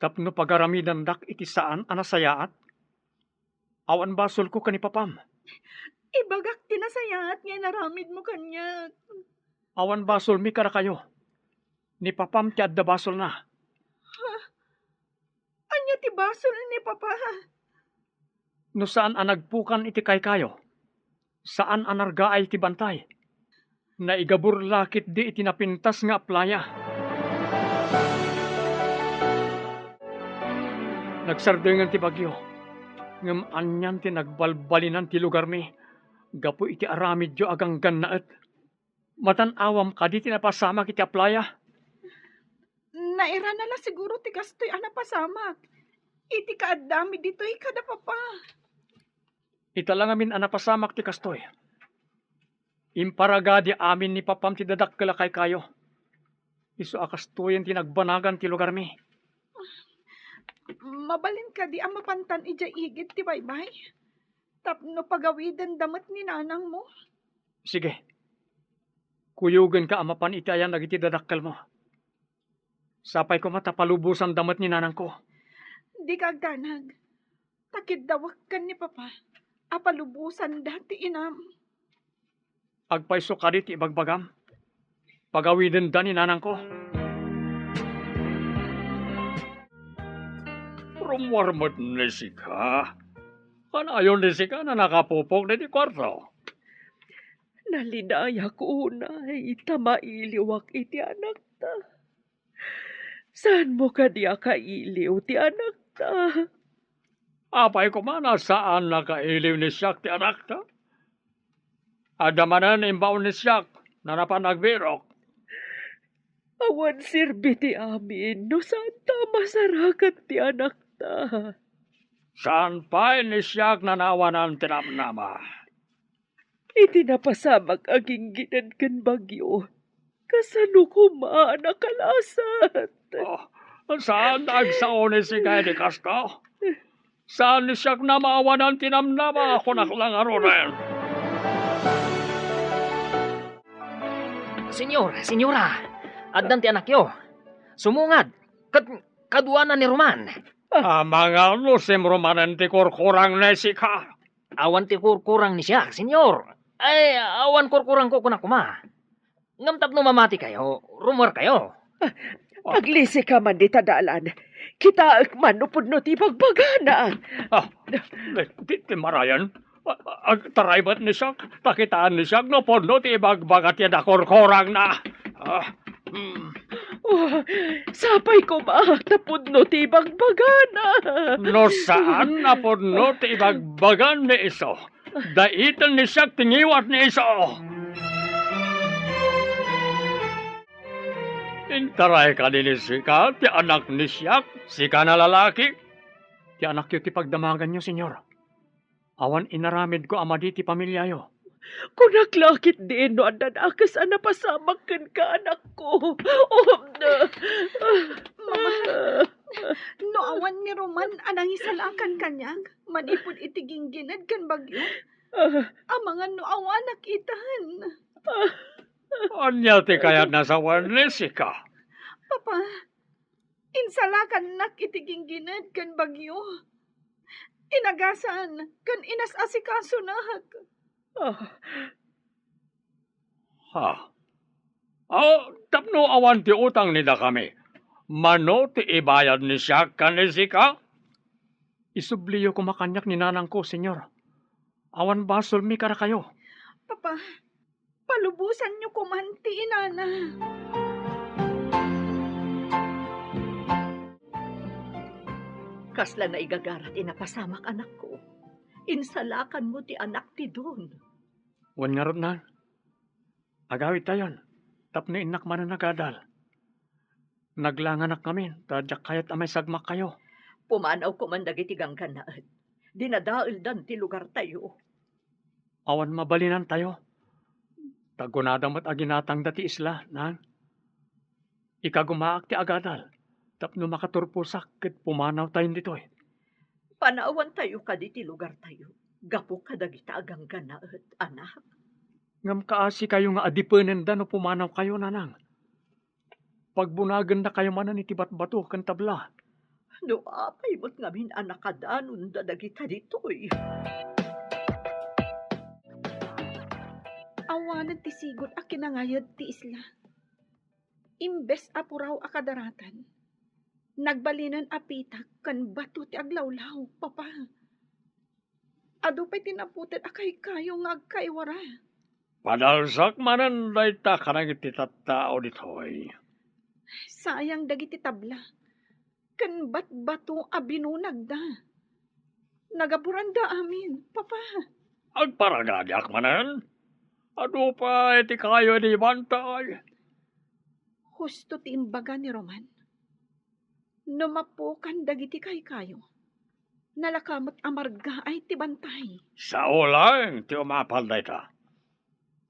Tapno pagaramidandak iti saan a nasayaat? Awan basolko ken ni Papam. Ibagak ti nasayaat nga inaramidmo kaniak. Awan basolmi kadakayo. Ni Papam ti adda basolna. Ha? Ania ti basol ni Papa? No saan a nagpukan iti kaykayo, saan a nargaay ti bantay. Naigabur la ketdi iti napintas nga aplaya. Nagsardengen ti bagyo, ngem anian ti nagbalbalinan ti lugarmi gapu iti aramidyo a ganggannaet. Matan-awam kadi ti napasamak iti aplaya? Nairana la siguro ti kastoy a napasamak iti kaaddami ditoy kada Papa. Ita la ngamin a napasamak ti kastoy. Imparagadi amin ni Papam ti dadakkel a kaykayo. Isu a kastoyen ti nagbanagan ti lugarmi. Mabalin kadi a mapantan idiay igid ti baybay? Tapno pagawidenda met ni nanangmo? Sige. Kuyogenka a mapan iti ayan dagiti dadakkelmo. Sapay koma ta palubosanda met ni nanangko. Dika agdanag. Ta kiddawek ken ni Papa a palubosanda ti inam. Agpayso kadi ti ibagbagam? Pagawidenda ni nanangko. Rummuar met ni sika. Kanayon ni sika a nakapupok ditoy kuarto. Nalinayak unay ta mailiwak iti anakta. Saanmo kadi a kailiw ti anakta? Apay koma a saan a kailiw ni siak ti anakta? Adda manen imbaon ni siak, napan agbirok. Awan serbi ti amin no saan ta masarakan ti anakta. Saan pay ni siak nanawanan ti namnama. Iti napasamak a ginggined ken bagyo, kasano koma a nakalasat? Oh, saan agsao ni sika idi kasta? Saan ni siak namawanan ti namnama, kunak la ngaruden. Senyor, senyora, addan ti anakyo. Sumungad, ket kaduana ni Roman. Amangan no simrumanen ti kurkurang ni sika. Awan ti kurkurang ni siak, senyor. Ay, awan kurkurangko, kunak koma. Ngem tapno mamatikayo, rumuarkayo. Aglisika man dita dalan. Kitaek man no pudno ti ibagbagana. Ah, ti, ti marayan. A-, a-, agtaray met ni siak, ta kitaan ni siak no pudno ti ibagbaga ti nakurkurangna. Ah, hmm. Oh, sapay koma, ta pudno ti ibagbagana. No saan a pudno ti ibagbagan ni isu, daitan ni siak ti ngiwat ni isu. Intaray kadi ni sika ti anak ni siak, sika a lalaki? Ti anakyo ti pagdamaganyo, senyor. Awan inaramidko a madi ti pamiliayo. Kunak la ketdin no adda dakes a napasamak kenka, anakko. Oh, na- Mama, no awan ni Roman a nangisalakan kaniak manipud iti ginggined ken bagyo, amangan no awanak itan. Ania ti kayatna sawen ni sika? Papa, insalakannak iti ginggined ken bagyo. Inagasan ken inas-asikasonak. Ah. Ha? Ah, tapno awan ti utang ni dakami, mano ti ibayad ni siak ken ni sika? Isubliyo koma kaniak ni nanangko, senyor. Awan basolmi kadakayo. Papa, palubosanyo koman ti inana. Kasla naigagara ti napasamak, anakko. Insalakanmo ti anak ti Don. Wen ngarud, nang, agawidtayon tapno innak manen agadal. Naglanganak ngamin ta diak kayat a maisagmakkayo. Pumanaw koman dagiti ganggannaet. Dinadaeldan ti lugartayo. Awan mabalinantayo. Ta kunada met a ginatangda ti isla, nang. Ikagumaak ti agadal tapno makaturposak ket pumanawtayon ditoy. Panawantayo kadi ti lugartayo gapu kadagita a ganggannaet, anak? Ngem kaasikayo nga adipenenda no pumanawkayo, nanang. Pagbunagennakayo manen iti batbato ken tabla. No apay met ngamin a nakadanonda dagita ditoy? Awanen ti sigud a kinangayad ti isla. Imbes a puraw a kadaratan, nagbalinen a pitak ken bato ti aglawlaw, Papa. Adu pay ti naputed a kaykayo nga agkaiwara. Padalsak manen dayta kadagiti tattao ditoy. Sayang dagiti tabla ken batbato a binunagda. Nagaburanda amin, Papa. Agparagadiak manen. Adu pay ti kayo idi bantay. Husto ti imbaga ni Roman. No mapukan dagiti kaykayo, nalaka met a margaay ti bantay. Sao laeng ti umapal dayta.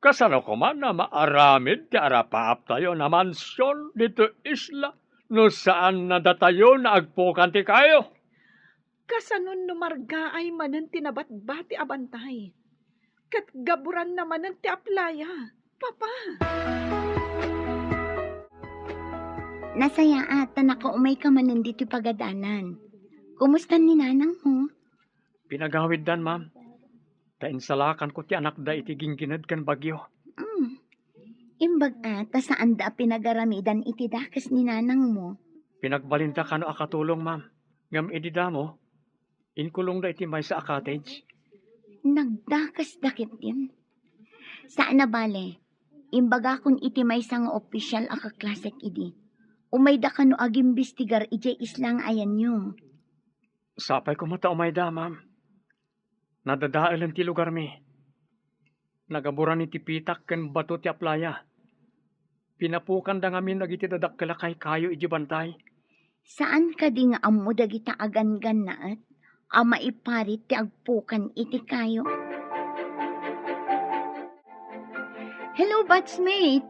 Kasano koma a maaramid ti arapaaptayo a mansion ditoy isla no saan a datayo nga agpukan ti kayo? Kasano no margaay manen ti nabatbati a bantay? Ket gaburanna manen ti aplaya, Papa. Nasayaat ta nakaumayka manen ditoy pagadanan. Kumusta ni nanangmo? Pinagawiddan, ma'am. Ta insalakanko ti anakda iti ginggined ken bagyo. Mm. Imbag a ta saanda a pinagaramidan iti dakes ni nanangmo. Pinagbalinda kano a katulong, ma'am. Ngem idi damo, inkulongda iti maysa a cottage. Nagdakesda ketdin. Saan a bale, imbagakon iti maysa nga opisial a kaklasek idi. Umayda kano agimbestigar idiay isla nga ayanyo. Sapay koma ta umayda, ma'am. Nadadaelen ti lugarmi. Nagaburan iti pitak ken bato ti aplaya. Pinapukanda ngamin dagiti dadakkel a kaykayo idiay bantay. Saan kadi nga ammo dagita a ganggannaet? a maiparit ti agpukan iti kayo. Hello, batchmate!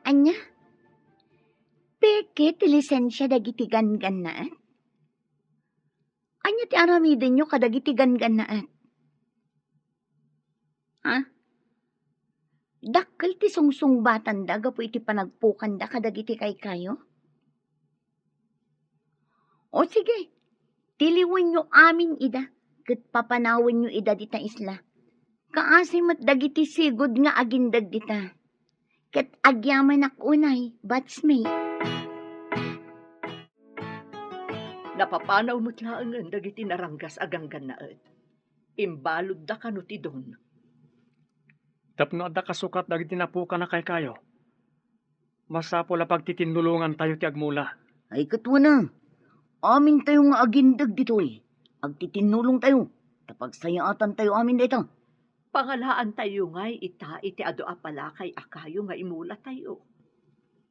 Ania? Peke ti lisensia dagiti ganggannaet? Ania ti aramidenyo kadagiti ganggannaet? Ha? Dakkel ti sungsungbatanda gapu iti panagpukanda kadagiti kaykayo? O sige, tiliwenyo amin ida, ket papanawenyo ida dita isla. Kaasi met dagiti sigud nga agindeg dita. Ket agyamanak unay, batchmate. Napapanaw met laengen dagiti naranggas a ganggannaet. Imbaludda kano ti don. Tapno adda kasukat dagiti napukan a kaykayo, masapul a pagtitinnulongantayo ti agmula. Ay, ket wen a, amintayo nga agindeg ditoy, agtitinnulongtayo, ta pagsayaatantayo amin dayta. Pangalaantayo ngay ita iti adu a palakay a kayo nga imulatayo.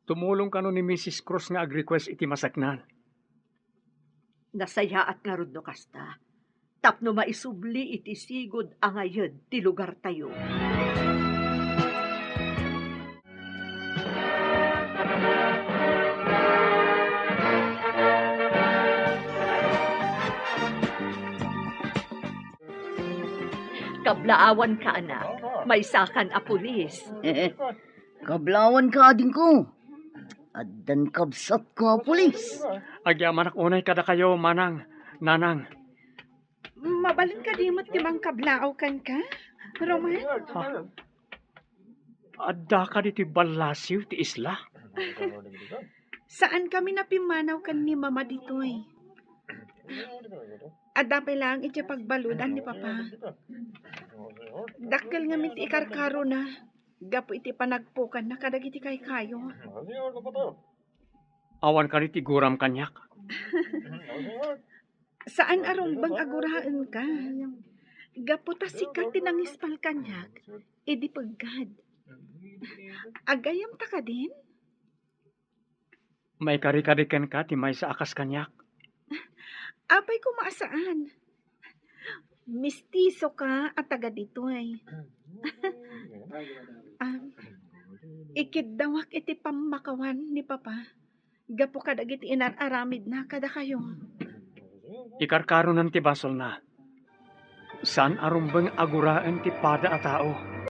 Tumulong kano ni Missus Cruz nga ag-request iti maseknan. Nasayaat ngarud no kasta, tapno maisubli iti sigud a ngayed ti lugartayo. Kablaawanka, anak. Maysakan a pulis. Kablaawanka, adingko. Addan kabsatko a pulis. Agyamanak unay kadakayo, manang, nanang. Mabalin kadi met ti mangkablaaw kenka, Roman? Ha? Adda kadi ti ballasiw ti isla? Saankami a pimmanaw ken ni Mama ditoy. Adda pay laeng iti pagbaludan ni Papa. Dakkel ngamin ti ikarkarona gapu iti panagpukanna kadagiti kaykayo. Awan kadi ti guram kaniak? Saan a rumbeng a guraenka. Gapu ta sika ti nangispal kaniak idi peggad. Agayyemta kadin? Maikarikari kenka ti maysa a kas kaniak. Apay koma a saan? Mistisoka a taga ditoy. Ah, ikiddawak iti pammakawan ni Papa gapu kadagiti inar-aramidna kadakayo. Ikarkaronan ti basolna. Saan a rumbeng a guraen ti pada a tao.